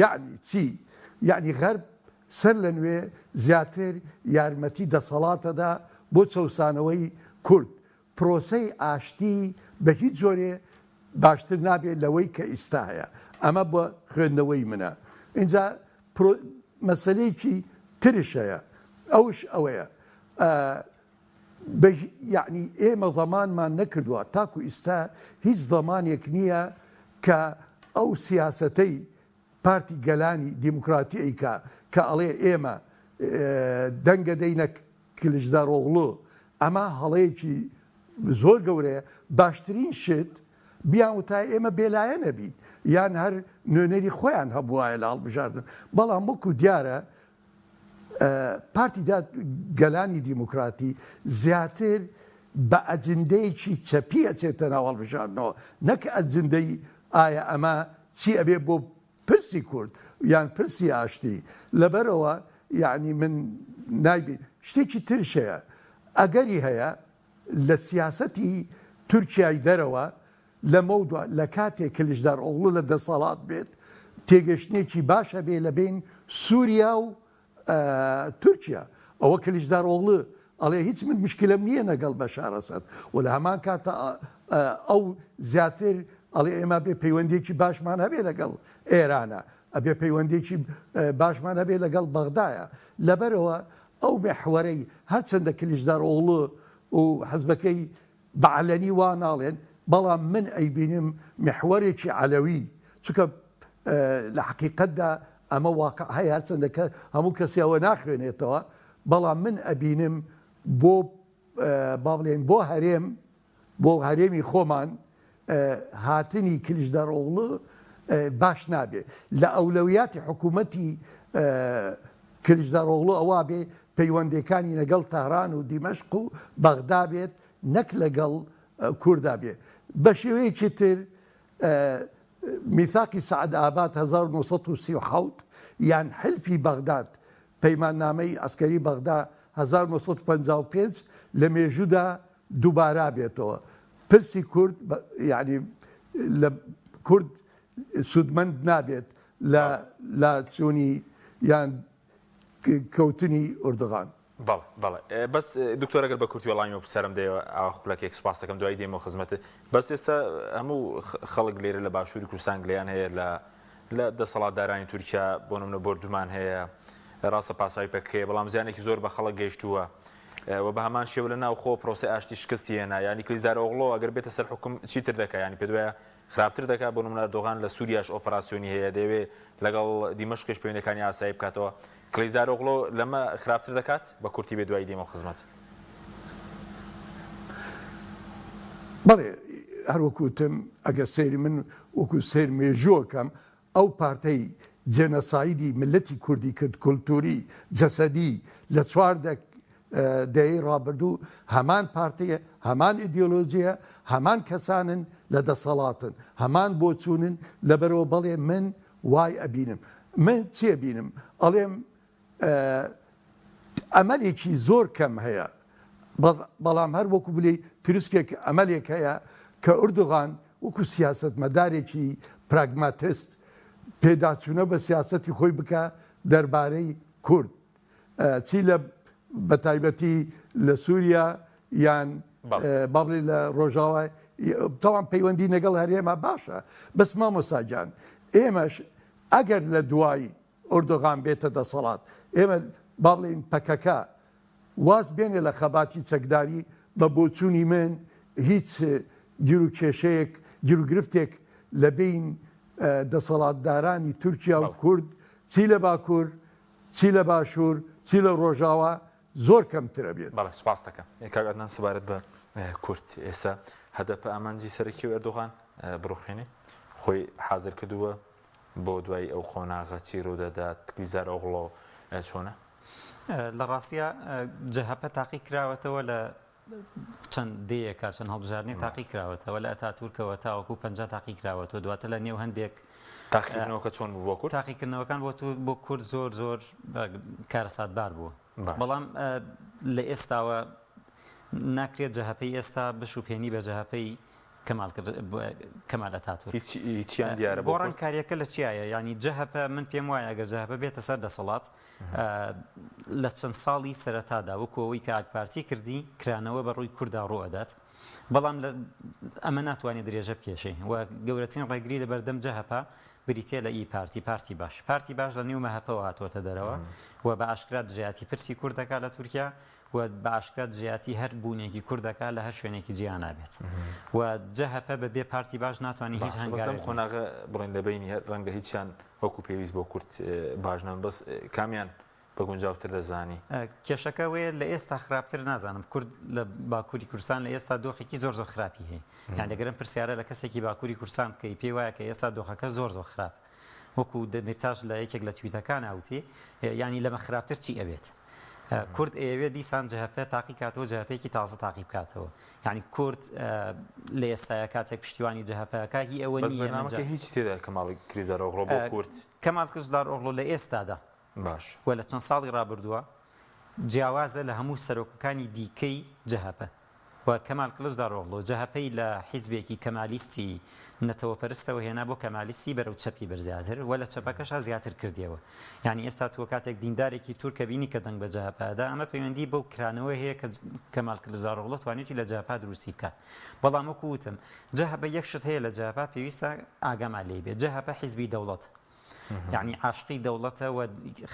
یەعنی چی یەعنی غەرب سەر لە نوێ زیاتر یارمەتی دەسەڵاتەدا بۆ چەوسانەوەی کورد، پرۆسەی ئاشتی بە هیچ جۆرێ باشتر نابێ لەوەی کە ئیستا هەیە، ئەمە بە خوێندنەوەی منە. ئینجا پرۆ مەسەلەیەکی ترش هەیە ئەوش ئەوەیە بە یەعنی ئێمە زەمانمان نەکردوە تاکو ئیستا هیچ زەمانێک نییە کە ئەو سیاسەتەی پارتی گەلانی دیموکراتی ئەیکا کە ئەڵێ ئێمە دەنگ ئەدەینە کلچدارئۆغڵو ئەمە هەڵەیەکی زۆر گەورەیە باشترین شت بیان وتایە ئێمە بێلایەن ئەبین. یان هەر نوێنەری خۆیان هەبوایە لە هەڵبژاردن، بەڵام وەکو دیارە پارتی داد گەلانی دیموکراتی زیاتر بە ئەجندەیەکی چەپی ئەچێتە ناو هەڵبژاردنەوە نەک ئەجندەی ئایا ئەمە چی ئەبێ بۆ پرسی کورد یان پرسی ئاشتی لەبەرئەوە یەعنی من نایبین شتێکی ترش هەیە ئەگەری هەیە لە سیاسەتی تورکیای دەرەوە لەمەودوا لە کاتێک کلیچدارئۆغڵو لە دەسەڵات بێت تێگەشتنێکی باش هەبێ لە بەین سوریا و تورکیا ئەوە کلیچدارئۆغڵو ئەڵێ هیچ من مشکلەم نییە نەگەڵ بەشار ئەسەد و لە هەمان کاتە ئەو زیاتر ئەڵێ ئێمە بێ پەیوەندیەکی باشمان هەبێ لەگەڵ ئێرانە ئەبێ پەیوەندیەکی باشمان هەبێ لەگەڵ بەغدایە لەبەرەوە ئەو محوەرەی هەرچەندە کلیچدارئۆغڵو و حزبەکەی بە عەلەنی وا ناڵێن، بەڵام من ئەیبینم میحوەرێکی عەلەوی، چونکە لە حەقیقەتدا ئەمە واقع هەیە هەرچەندە کە هەموو کەسی ئەوە ناخوێنێتەوە، بەڵام من ئەبینم بۆ با بڵێین بۆ هەرێم، بۆ هەرێمی خۆمان هاتنی کلیچدارئۆغڵو باش نابێ. لە ئەولەویاتی حکوومەتی کلیچدارئۆغڵو ئەوە بێ پەیوەندیەکانی لەگەڵ تاران و دیمەشق و بەغدا بێت نەک لەگەڵ کوردا بێ. بە شێوەیەکی تر میثاقی سەعد ئاباد 1937 یان حلفی بەغداد، پەیماننامەی عەسکەری بەغدا 1955 لە مێژوودا دووبارە بێتەوە. پرسی کورد یانی لە کورد سوودمەند نابێت لە لاچوونی یان کەوتنی ئوردغان. بەڵێ بەڵێ بەس دکتۆر ئەگەر بە کورتی وەڵامی ئەو پرسیارەم دەیەوە ئاوا خولەکێک سوپاس دەکەم دوایی دێمەوە خزمەتت بەس ئێستا هەموو خەڵک لێرە لە باشووری کوردستان گلەیان هەیە لە لە دەسەڵاتدارانی تورکیا بۆ نمونە بۆردومان هەیە ڕاستە پاساوی پەکەکەیە بەڵام زیانێکی زۆر بە خەڵک گەیشتووە و بە هەمان شێوە لە ناوخۆ پرۆسەی ئاشتی شکستی هێنا یانی کلیزارئۆغڵۆ ئەگەر بێتە سەر حوکم چیتر دەکا یانی پێت وایە خراپتر دەکات، بۆ نمونە ئەردۆغان لە سوریاش ئۆپەراسیۆنی هەیە، دەیەوێت لەگەڵ دیمەشقیش پەیوەندیەکانی ئاسایی بکاتەوە، کلیزارئۆغلۆ لەمە خراپتر دەکات؟ بە کورتی بێ دوایی دێمەوە خزمەت. بەڵێ هەر وەکو وتم ئەگەر سەیری من وەکو سەیر مێژووەکەم ئەو پارتەی جێنەسایدی میللەتی کوردی کرد کولتوری، جەسەدی لە 14 دەیەی ڕابردوو هەمان پارتیە، هەمان ئیدیۆلۆجیە، هەمان کەسانن لە دەسەڵاتن، هەمان بۆچوونن، لەبەرئەوە بەڵێ من وای ئەبینم. من چی ئەبینم؟ ئەڵێم ئەمەلێکی زۆر کەم هەیە، بەڵام هەر وەکو بلێی تروسکێک ئەمەلێک هەیە کە ئوردوغان وەکو سیاسەتمەدارێکی پراگماتست پێداچوونە بە سیاسەتی خۆی بکا دەربارەی کورد. چی لە بە تایبەتی لە سووریا یان با بڵێ لە ڕۆژاوای تاوان پەیوەندی لەگەڵ هەرێمە باشە بەس مامۆساگیان ئێمەش ئەگەر لە دوای ئۆردۆغان بێتە دەسەڵات ئێمە با بڵێین پەکەکە واز بێنێ لە خەباتی چەکداری بە بۆچوونی من هیچ گیر و کێشەیەک گیروگرفتێک لە بین دەسەڵاتدارانی تورکیا و کورد چی لە باکوور چی لە باشوور چی لە ڕۆژاوا زۆر کەمتر ئەبێت. بەڵێ سوپاست دەکەم کاک عەدنان سەبارەت بە کورد ئێستا هەدەپە ئامانجی سەرەکی و ئەردۆغان بڕوخێنێ خۆی حازر کردووە بۆ دوای ئەو قۆناغە چی ڕوودەدات کلیزارئۆغڵۆ چۆنە؟ لە ڕاستیا جەهەپە تاقی کراوەتەوە لە چەند دەیەکە چەند هەڵبژاردنێک تاقی کراوەتەوە لە ئەتاتورکەوە تاوەکو 50 تاقی کراوەتەوە دواتر لە نێو هەندێک تاقیکردنەوەکە چۆن بوو بۆ کورد؟ تاقیکردنەوەکان بۆ تو بۆ کورد زۆر زۆر کارەساتبار بوو بەڵام لە ئێستاوە ناکرێت جەهەپەی ئێستا بشوپێنی بە جەهەپەی کەمال کەمال ئەتاتورک. هیچیان دیارە بۆ کورد؟ گۆڕانکارییەکە لە چیایە؟ یانی جەهەپە من پێم وایە ئەگەر جەهەپە بێتە سەر دەسەڵات لە چەند ساڵی سەرەتادا وەکو ئەوەی کە ئاکپارتی کردی کرانەوە بە ڕووی کوردا ڕوو ئەدات بەڵام لە ئەمە ناتوانێت درێژە بکێشێ و گەورەترین ڕێگری لە بەردەم جەهەپە بریتیە لە ئی پارتی پارتی باش پارتی باش لە نێو مەهەپەوە هاتووەتە دەرەوە و بە ئاشکرا دژایەتی پرسی کورد دەکات لە تورکیا و بە ئاشکرا دژایەتی هەر بوونێکی کورد دەکات لە هەر شوێنێکی جیهانا بێت و جەهەپە بە بێ پارتی باش ناتوانێت هیچ باشە بەس لەم هەنگاوێک بنێت. قۆناغە بڵێن لە بەینی هەر ڕەنگە هیچیان وەکو پێویست بۆ کورد باش نەبن بەس کامیان بە گونجاوتر دەزانی؟ کێشەکە ئەوەیە لە ئێستا خراپتر نازانم کورد لە باکووری کوردستان لە ئێستا دۆخێکی زۆر زۆر خراپی هەیە یان ئەگەر ئەم پرسیارە لە کەسێکی باکووری کوردستان بکەی پێی وایە کە ئێستا دۆخەکە زۆر زۆر خراپ وەکو دەمیرتاش لە یەکێک لە تویتەکان وتی یانی لەمە خراپتر چی ئەبێت کورد ئەیەوێت دیسان جەهەپە تاقی کاتەوە جەهەپەیەکی تازە تاقی بکاتەوە یعنی کورد لە ئێستایا کاتێک پشتیوانی جەهەپەکە هی ئەوە بەس بەرنامەکە هیچ تێدا کەماڵ کلیچدارئۆغڵۆ بۆ کورد کەمال کلیچدارئۆغڵۆ لە ئێستادا باش. و لە چەند ساڵی ڕابردووە جیاوازە لە هەموو سەرۆکەکانی دیکەی جەهەپە و کەمال کڵچدارئۆغڵۆ جەهەپەی لە حیزبێکی کەمالیستی نەتەوەپەرستەوە هێنا بۆ کەمالیستی بەرەو چەپی برد زیاتر و لە چەپەکەشا زیاتر کردیەوە یانی ئێستا تۆ کاتێک دیندارێکی تورکە بینی کە دەنگ بە جەهەپە ئەدا ئەمە پەیوەندی بەو کرانەوە هەیە کە کەمال کڵچدارئۆغڵۆ توانیوتی لە جەهەپا دروستی بکات بەڵام وەکو وتم جەهەپە یەک شت هەیە لە جەهەپا پێویستە ئاگامان لێی بێت جەهەپە حیزبی دەوڵەت یانی عاشقی دەوڵەتە و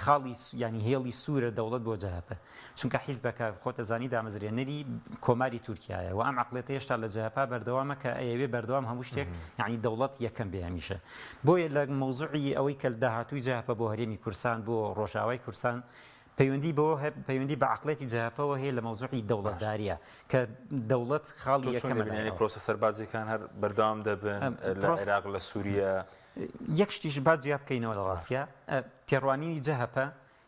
خاڵی یانی هێڵی سوورە دەوڵەت بۆ جەهەپە چونکە حیزبەکە خۆتە زانی دامەزرێنەری کۆماری تورکایە و ئەم عقلێتە هێشتا لە جەهەپا بەردەوامە کە ئەیەوێ بەردەوام هەموو شتێک یانی دەوڵەت یەکەم بێ هەمیشە بۆیە لە مەوزوعی ئەوەی کە داهاتووی جەهەپە بۆ هەرێمی کوردستان بۆ ڕۆژاوای کوردستان پەیوەندی بەوە هەیە پەیوەندی بە عەقڵێتی جەهەپەوە هەیە لە مەوزوعی دەوڵەتداریە کە دەوڵەت خاڵی تۆ چۆن یەکەمە دەبینی لای یانی ئەوە. پرۆسە سەربازیەکان هەر بەردەوام دەبن لە پرۆس عێراق لە سوریە؟ یەک شتیش با جیا بکەینەوە لە ڕاستیا تێڕوانینی جەهەپە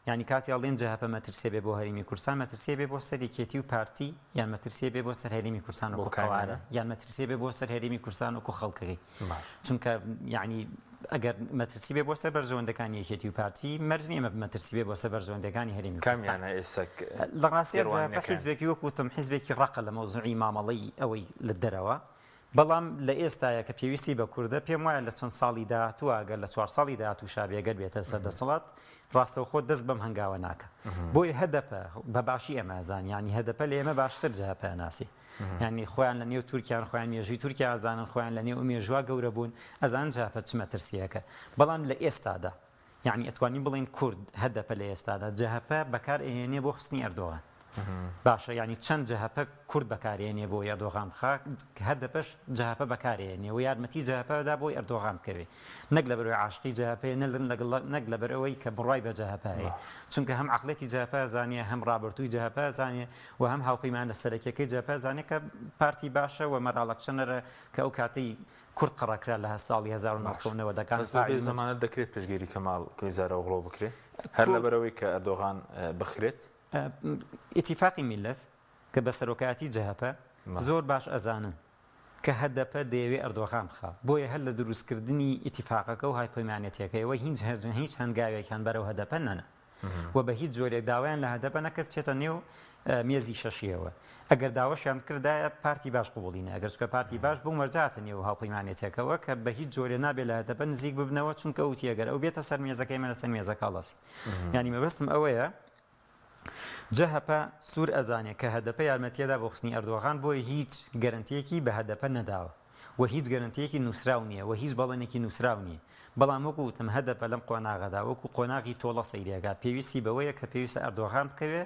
یانی کاتێ ئەڵێن جەهەپە مەترسیە بێ بۆ هەرێمی کوردستان مەترسیە بێ بۆ سەر یەکێتی و پارتی یان مەترسیە بێ بۆ سەر هەرێمی کوردستان بۆ وەکو کامیانە؟ قەوارە یان مەترسیە بێ بۆ سەر هەرێمی کوردستان وەکو خەڵکەکەی باش. چونکە یانی ئەگەر مەترسی بێ بۆ سەر بەرژەوەندەکانی یەکێتی و پارتی مەرج نییە مەترسی بێ بۆ سەر بەرژەوەندەکانی هەرێمی کوردستان. کامیانە ئێستا لە ڕاستیا جەهەپە تێڕوانینەکەیان؟ حیزبێکی وەکو وتم حیزبێکی ڕەقە لە مەوزوعی مامەڵەی ئەوەی لە دەرەوە بەڵام لە ئێستایا کە پێویستی بە کوردە، پێم وایە لە چەند ساڵی داهاتووا گەر لە چوار ساڵی داهاتووشا بێ گەر بێتە سەر دەسەڵات، ڕاستەوخۆ دەست بەم هەنگاوە ناکا. بۆیە هەدەپە بە باشی ئێمە ئەزانێ، یانی هەدەپە لە ئێمە باشتر جەهەپە ئەناسێ. یانی خۆیان لە نێو تورکیان، خۆیان مێژووی تورکیا ئەزانن، خۆیان لە نێو ئەو مێژووە گەورە بوون، ئەزانن جەهەپە چ مەترسییەکە. بەڵام لە ئێستادا، یانی ئەتوانین بڵێین کورد، هەدەپە لە ئێستادا جەهەپە بەکار ئەهێنێ بۆ خستنی ئەردۆغان. باشە یانی چەند جەهەپە کورد بەکار ئێنێ بۆی ئەردۆغان بخا، هەدەپەش جەهەپە بەکار ئێنێ و یارمەتی جەهەپە دا بۆی ئەردۆغان بکەوێ. نەک لەبەرئەوەی عاشقی جەهەپەیە، نەک لەبەرئەوەی کە بڕوای بە جەهەپە هەیە. چونکە هەم عەقڵێتی جەهەپە ئەزانێ، هەم ڕابردووی جەهەپە ئەزانێ و هەم هاوپەیمانە سەرەکیەکەی جەهەپە ئەزانێ کە پارتی باشە و مەراڵ ئەکشەنەرە کە ئەو کاتەی کورد قڕکرا لە ساڵی 1990 ەکان بەس بەبێ زەمانەت دەکرێت پشتگیری کەمال کلیچدارئۆغڵۆ بکرێت هەر لەبەرئەوەی کە ئەردۆغان بخرێت؟ ئیتیفاقی میللەت کە بە سەرۆکایەتی جەهەپە زۆر باش ئەزانن کە هەدەپە دەیەوێ ئەردۆغان بخا بۆیە هەر لە دروستکردنی ئیتیفاقەکە و هاوپەیمانێتیەکەیەوە هیچ هەنگاوێکیان بەرەو هەدەپە نەنا. و بە هیچ جۆرێک داوایان لە هەدەپە نەکرد بچێتە نێو مێزی شەشیەوە. ئەگەر داوەشیان بکردایە پارتی باش قبوڵی نەئەکرد، چونکە پارتی باش بەو مەرجە هاتە نێو هاوپەیمانێتیەکەوە کە بە هیچ جۆرێ نابێ لە هەدەپە نزیک ببنەوە، چونکە وتی ئەگەر ئەو بێتە سەر مێزەکە ئێمە لەسەر مێزەکە هەڵەسین. یانی مەبەستم ئەوەیە جەهەپە سوور ئەزانێ کە هەدەپە یارمەتیەدا بۆ خستنی ئەردۆغان بۆیە هیچ گەرەنتیەکی بە هەدەپە نەداوە. و هیچ گەرەنتییەکی نووسراو نییە و هیچ بەڵێنێکی نووسراو نییە، بەڵام وەکو وتم هەدەپە لەم قۆناغەدا وەکو قۆناغی تۆڵە سەیری ئەکات، پێویستی بەوەیە کە پێویستە ئەردۆغان بکەوێ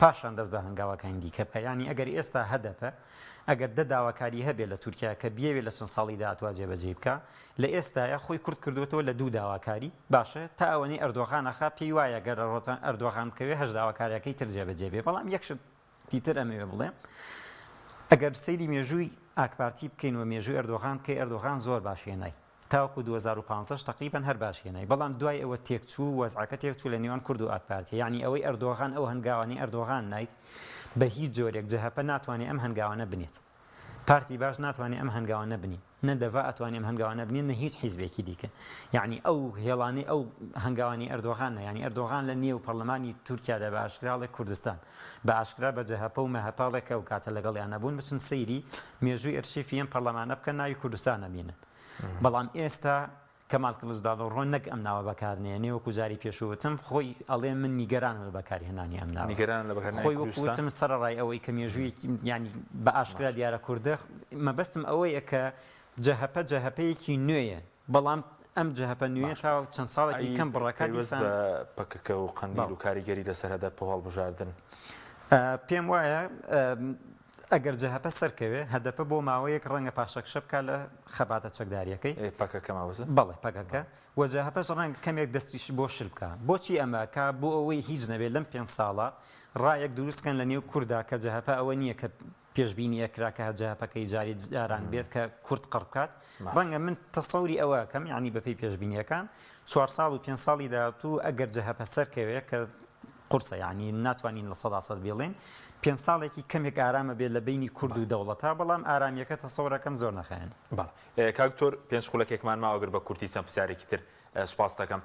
پاشان دەست بە هەنگاوەکانی دیکە بکات، یانی ئەگەر ئێستا هەدەپە ئەگەر دە داواکاری هەبێ لە تورکیا کە بیەوێ لە چەند ساڵی داهاتووا جێبەجێی بکا لە ئێستایا خۆی کورت کردووەتەوە لە دوو داواکاری باشە تا ئەوەنەی ئەردۆغان ئەخا پێی وایە گەر ئەردۆغان بکەوێ هەشت داواکاریەکەی تر جێبەجێ بێ بەڵام یەک شت دیتر ئەمەوێ بڵێم ئەگەر سەیری مێژووی ئاکپارتی بکەین و مێژووی ئەردۆغان بکەی ئەردۆغان زۆر باش هێنای تاوەکو 2015 تقریبا هەر باش هێنای بەڵام دوای ئەوە تێکچوو وەزعەکە تێکچوو لە نێوان کورد و ئاکپارتی یعنی ئەوەی ئەردۆغان ئەو هەنگاوانەی ئەردۆغان نایت بە هیچ جۆرێک جەهەپە ناتوانێت ئەم هەنگاوانە بنێت پارتی باش ناتوانێ ئەم هەنگاوانە بنی، نە دەڤا ئەتوانێ ئەم هەنگاوانە بنێ نە هیچ حیزبێکی دیکە. یەعنی ئەو هێڵانەی ئەو هەنگاوانەی ئەردۆغان نا، یەعنی ئەردۆغان لە نێو پەڕلەمانی تورکیادا بە ئاشکرا ئەڵێ کوردستان، بە ئاشکرا بە جەهەپە و مەهەپە ئەڵێ کە ئەو کاتە لەگەڵیان نەبوون بچن سەیری مێژووی ئەرشیفی ئەم پەڕلەمانە بکەن ناوی کوردستان ئەبینن. بەڵام ئێستا کەمال کڵچدارئۆغڵۆ نەک ئەم ناوە بەکار نەیەنێ وەکو جاری پێشوو وتم خۆی ئەڵێ من نیگەرانم لە بەکارهێنانی ئەم ناوە نیگەرانە لە بەکارهێنانی خۆی وەکو کوردستان؟ وتم سەرەڕای ئەوەی کە مێژوویەکی یانی بە ئاشکرا باش. دیارە کوردە مەبەستم ئەوەیە کە جەهەپە جەهەپەیەکی نوێیە بەڵام ئەم جەهەپە نوێیە باش تا چەند ساڵێکی ئەی کەم بڕەکە پەیوەست دیسان بە پەکەکە و قەندیل بەڵێ و کاریگەری لەسەر هەدەپە و هەڵبژاردن؟ پێم وایە. ئەگەر جەهەپە سەرکەوێ، هەدەپە بۆ ماوەیەک ڕەنگە پاشەکشە بکات لە خەباتە چەکدارییەکەی. پەکەکە مەبەستە؟ بەڵێ پەکەکە و جەهەپەش ڕەنگە کەمێک دەستیش بۆ شل بکا. بۆچی ئەمە ئەکا؟ بۆ ئەوەی هیچ نەبێ لەم پێنج ساڵە ڕایەک دروست کەن لە نێو کوردا کە جەهەپە ئەوە نییە کە پێشبینی ئەکرا کە جەهەپەکەی جاری جاران بێت کە کورد قڕ بکات. ڕەنگە من تەسەوری ئەوە ئەکەم یانی بەپێی پێشبینییەکان چوار ساڵ و پێنج ساڵی داهاتوو ئەگەر جەهەپە سەرکەوێ کە قورسە یانی ناتوانین 100% بیڵێین پێنج ساڵێکی کەمێک ئارامە بێت لە بەینی کورد و دەوڵەتا بەڵام ئارامیەکە تەسەورەکەم زۆر نەخایەنێ. بەڵێ کاک دکتۆر پێنج خولەکێکمان ماوە گەر بە کورتی چەند پرسیارێکی تر سوپاست دەکەم.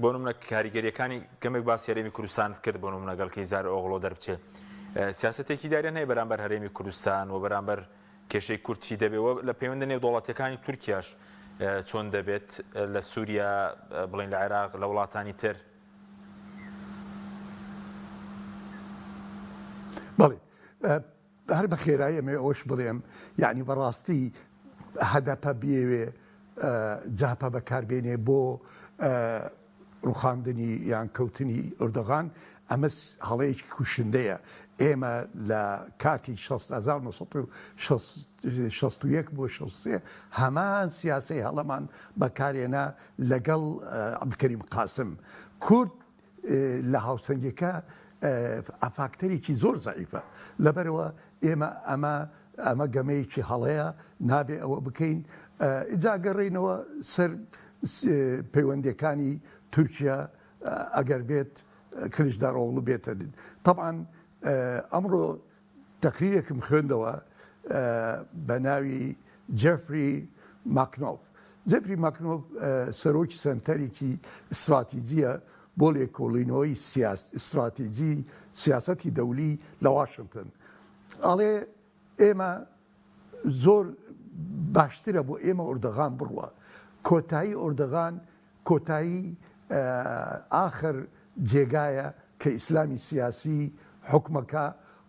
بۆ نمونە کاریگەریەکانی کەمێک باسی هەرێمی کوردستانت کرد بۆ نمونە گەڵ کەیزار ئۆغڵۆ دەربچێ سیاسەتێکی داریان هەیە بەرامبەر هەرێمی کوردستان و بەرامبەر کێشەی کورد چی دەبێت و لە پەیوەندە نێودەوڵەتیەکانی تورکیاش چۆن دەبێت لە سووریا بڵێن لە عێراق لە وڵاتانی تر؟ بەڵێ هەر بە خێرایی ئەمەوێ ئەوەش بڵێم یعنی بەڕاستی هەدەپە بیەوێ جەهەپە بەکاربێنێ بۆ ڕوخاندنی یان کەوتنی ئۆردوغان ئەمە هەڵەیەکی کوشندەیە ئێمە لە کاتی 1961 بۆ 63 هەمان سیاسەی هەڵەمان بەکارێنا لەگەڵ عەبدولکەریم قاسم کورد لە هاوسەنگیەکە فاکتەرێکی زۆر زەعیفە لەبەرەوە ئێمە ئەمە ئەمە گەمەیەکی هەڵەیە نابێ ئەوە بکەین ئیجا گەڕێینەوە سەر پەیوەندیەکانی تورکیا ئەگەر بێت کلیچدارئۆغڵو بێتە تەبعەن ئەمڕۆ تەقریرێکم خوێندەوە بە ناوی جێفری ماکنۆف جێفری ماکنۆف سەرۆکی سەنتەرێکی ئیستراتیجیە بۆ لێکۆڵینەوەی ئیستراتیجی سیاسەتی دەولی لە واشنتن ئەڵێ ئێمە زۆر باشترە بۆ ئێمە ئۆردەغان بڕوا. کۆتایی ئۆردەغان کۆتایی ئاخر جێگایە کە ئیسلامی سیاسی حوکمەکا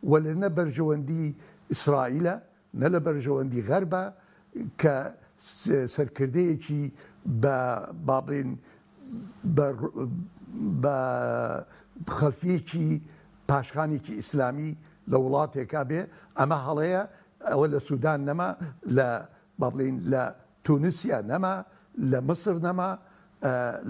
و لە نە بەرژەوەندی ئیسرائیلە نە لە بەرژەوەندی غەربە کە سەرکردەیەکی بە با بڵێین بە بە خەلفیەکی پاشخانێکی ئیسلامی لە وڵاتێکا بێ ئەمە هەڵەیە ئەوە لە سودان نەما لە با بڵێین لە تونسیا نەما لە مسر نەما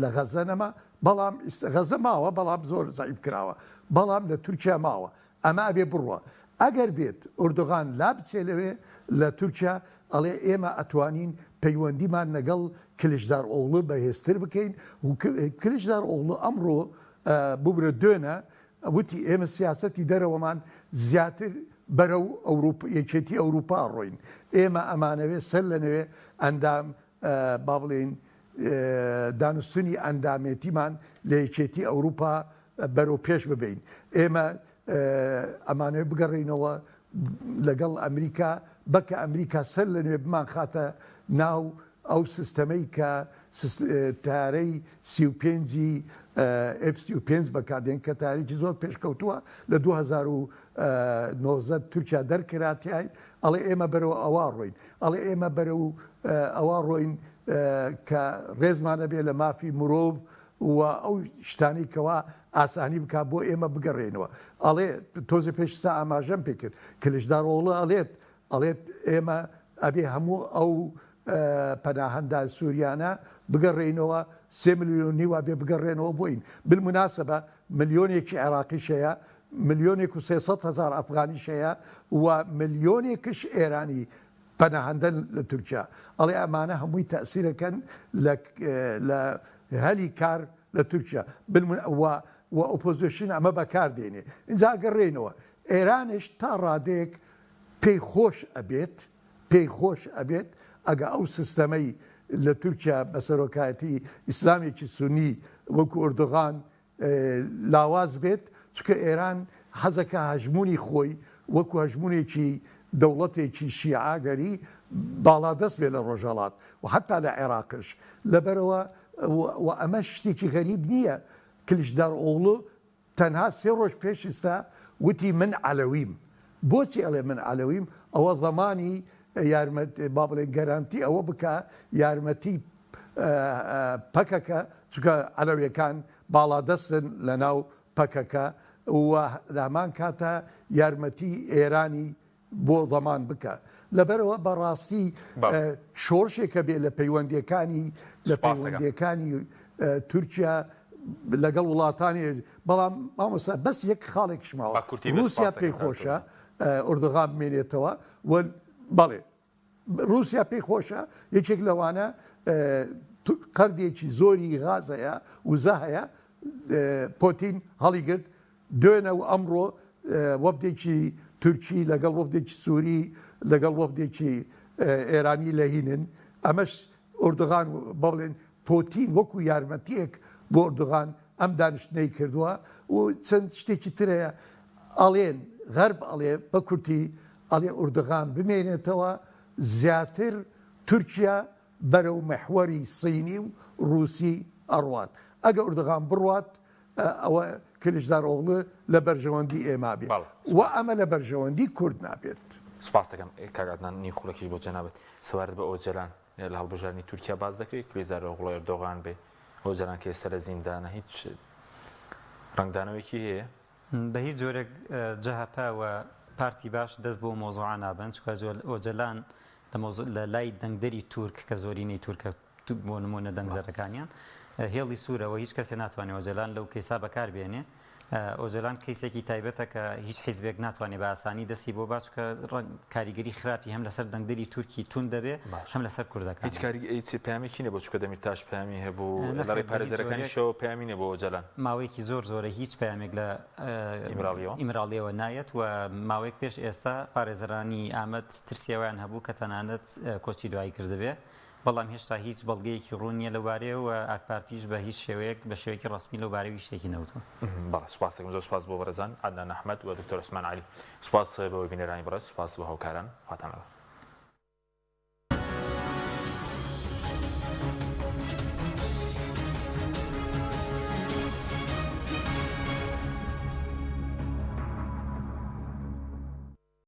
لە غەزە نەما بەڵام غەزە ماوە بەڵام زۆر زەعیف کراوە بەڵام لە تورکیا ماوە ئەمە ئەبێ بڕوا ئەگەر بێت ئۆردوغان لابچێ لەوێ لە تورکیا ئەڵێ ئێمە ئەتوانین پەیوەندیمان لەگەڵ کلیچدار ئۆغڵو بەهێزتر بکەین و کلیچدار ئۆغڵو ئەمڕۆ ببورە دوێنە وتی ئێمە سیاسەتی دەرەوەمان زیاتر بەرەو ئەوروپ یەکێتی ئەوروپا ڕۆین ئێمە ئەمانەوێ سەر لەنوێ ئەندام با بڵێین دانوستنی ئەندامێتیمان لە یەکێتی ئەوروپا بەرەو پێش ببەین. ئێمە ئەمانەوێت بگەڕێینەوە لەگەڵ ئەمریکا بەکە ئەمریکا سەر لە نوێ بمانخاتە ناو ئەو سیستەمەی کە تارەی 35ی F-35 بەکاردێن کە تارێکی زۆر پێشکەوتووە لە 2019 تورکیا دەرکرا تای ئەڵێ ئێمە بەرەوە ئەوە ڕۆین ئەڵێ ئێمە بەرەو ئەوە ڕۆین کە ڕێزمانە بێ لە مافی مرۆڤ و ئەو شتانەی کەوا ئاسانی بکا بۆ ئێمە بگەڕێنەوە ئەڵێ تۆزێ پێش ئستا ئاماژەم پێ کرد کلیچدارئۆغڵو ئەڵێت ئەڵێت ئێمە ئەبێ هەموو ئەو پەناهەندە سووریانە بگەڕێینەوە سێ ملیۆن نیوە بێ بگەڕێنەوە بۆین بالمناسبە ملیۆنێکی عێراقیش هەیە ملیۆنێک و 300 هزار ئەفغانیش هەیە و ملیۆنێکش ئێرانی پەناهەندەن لە تورکیا ئەڵێ ئەمانە هەمووی تەئسیرەکەن لە لە هەلی کار لە تورکیا و و ئۆپۆزیشن ئەمە بەکار دێنێ ئینجا گەڕێنەوە ئێرانش تا ڕادەیەک پێی خۆش ئەبێت پێی خۆش ئەبێت ئەگە ئەو سیستەمەی لە تورکیا بە سەرۆکایەتی ئیسلامێکی سونی وەکو ئۆردوغان لاواز بێت، چونکە ئێران حەزەکا هەژموونی خۆی وەکو هەژموونێکی دەوڵەتێکی شیعەگەری باڵادەست بێت لە ڕۆژهەڵات و حەتا لە عێراقش. لەبەرئەوە و ئەمەش شتێکی غەریب نییە، کلیچدارئۆغڵو تەنها سێ ڕۆژ پێش ئیستا وتی من عەلەویم. بۆچی ئەڵێ من عەلەویم؟ ئەوە زەمانی یارمەت با بڵێن گەرانتی ئەوە بکا یارمەتی پەکەکە چونکە عەلەویەکان باڵادەستن لەناو پەکەکە. و لە هەمان کاتا یارمەتی ئێرانی بۆ زەمان بکە لەبەرئەوە بەڕاستی شۆڕشێکە بێ لە پەیوەندیەکانی لە پەیوەندیەکانی تورکیا لەگەڵ وڵاتانی بەڵام مامۆستا بەس یەک خاڵێکش ماوە رووسیا پێی خۆشە ئۆردوغان بمێنێتەوە و بەڵێ رووسیا پێی خۆشە یەکێک لەوانە قەردێکی زۆری غاز هەیە وزە هەیە پۆتین هەڵیگرت دوێنە و ئەمڕۆ وەفدێکی تورکی لەگەڵ وەفدێکی سووری لەگەڵ وەفدێکی ئێرانی لە هینن ئەمەش ئۆردوغان بڵێن پۆتین وەکو یارمەتیەک بۆ ئۆردوغان ئەم دانیشتنەی کردووە و چەند شتێکی تر هەیە ئەڵێن غەرب ئەڵێ بە کورتی ئەڵێ ئوردوغان بمێنێتەوە زیاتر تورکیا بەرەو محوەری صینی و ڕوسی ئەڕوات ئەگە ئوردوغان بڕوات ئەوە کلیچدارئۆغڵو لە بەرژەوەندی ئێمە بێ و ئەمە لە بەرژەوەندی کورد نابێت. سوپاست دەکەم کاک عەدنان نیو خولەکیش بۆ جەنابت سەبارەت بە ئۆجەلان لە هەڵبژاردنی تورکیا باس دەکرێت کلیچدارئۆغڵو ئەردۆغان بێ ئۆجەلان کە ئێستا لە زیندانە هیچ ڕەنگدانەوەیەکی هەیە؟ بە هیچ جۆرێک جەهەپە و پارتی باش دەست بۆ مەوزوعە نابەن چونکە ئۆجەلان لە لای دەنگدەری تورک کە زۆرینەی تورکە بۆ نمونە دەنگدەرەکانیان هێڵی سوورە و هیچ کەسێ ناتوانێت ئۆجەلان لەو کەیسا بەکار بێنێ ئۆجەلان کەیسێکی تایبەتە کە هیچ حیزبێک ناتوانێت بە ئاسانی دەستی بۆ با چونکە کاریگەری خراپی هەم لەسەر دەنگدەری تورکی توند دەبێ هەم لەسەر کوردەکان. هیچ کاری هیچ پەیامێکی نەبوو چونکە دەمیرتاش پەیامی هەبوو لە ڕێی پارێزەرەکانیشەوە پەیامی نەبوو ئۆجەلان. ماوەیەکی زۆر زۆرە هیچ پەیامێک لە ئیمراڵیەوە نایەت و ماوەیەک پێش ئێستا پارێزەرانی ئامەد ترسی ئەوەیان هەبوو کە تەنانەت کۆچی دوایی کردبێ بەڵام هێشتا هیچ بەڵگەیەکی ڕوون نییە لەوبارەیەوە و ئاکپارتیش بە هیچ شێوەیەک بە شێوەیەکی ڕەسمی لەوبارەیەوە هیچ شتێکی نەوتووە. بەڵێ سوپاس دەکەم زۆر سوپاس بۆ بەڕێزان عەدنان ئەحمەد و دکتۆر عوسمان عەلی سوپاس بۆ بینەرانی بەڕێز سوپاس بۆ هاوکاران خواتان لەگەڵ.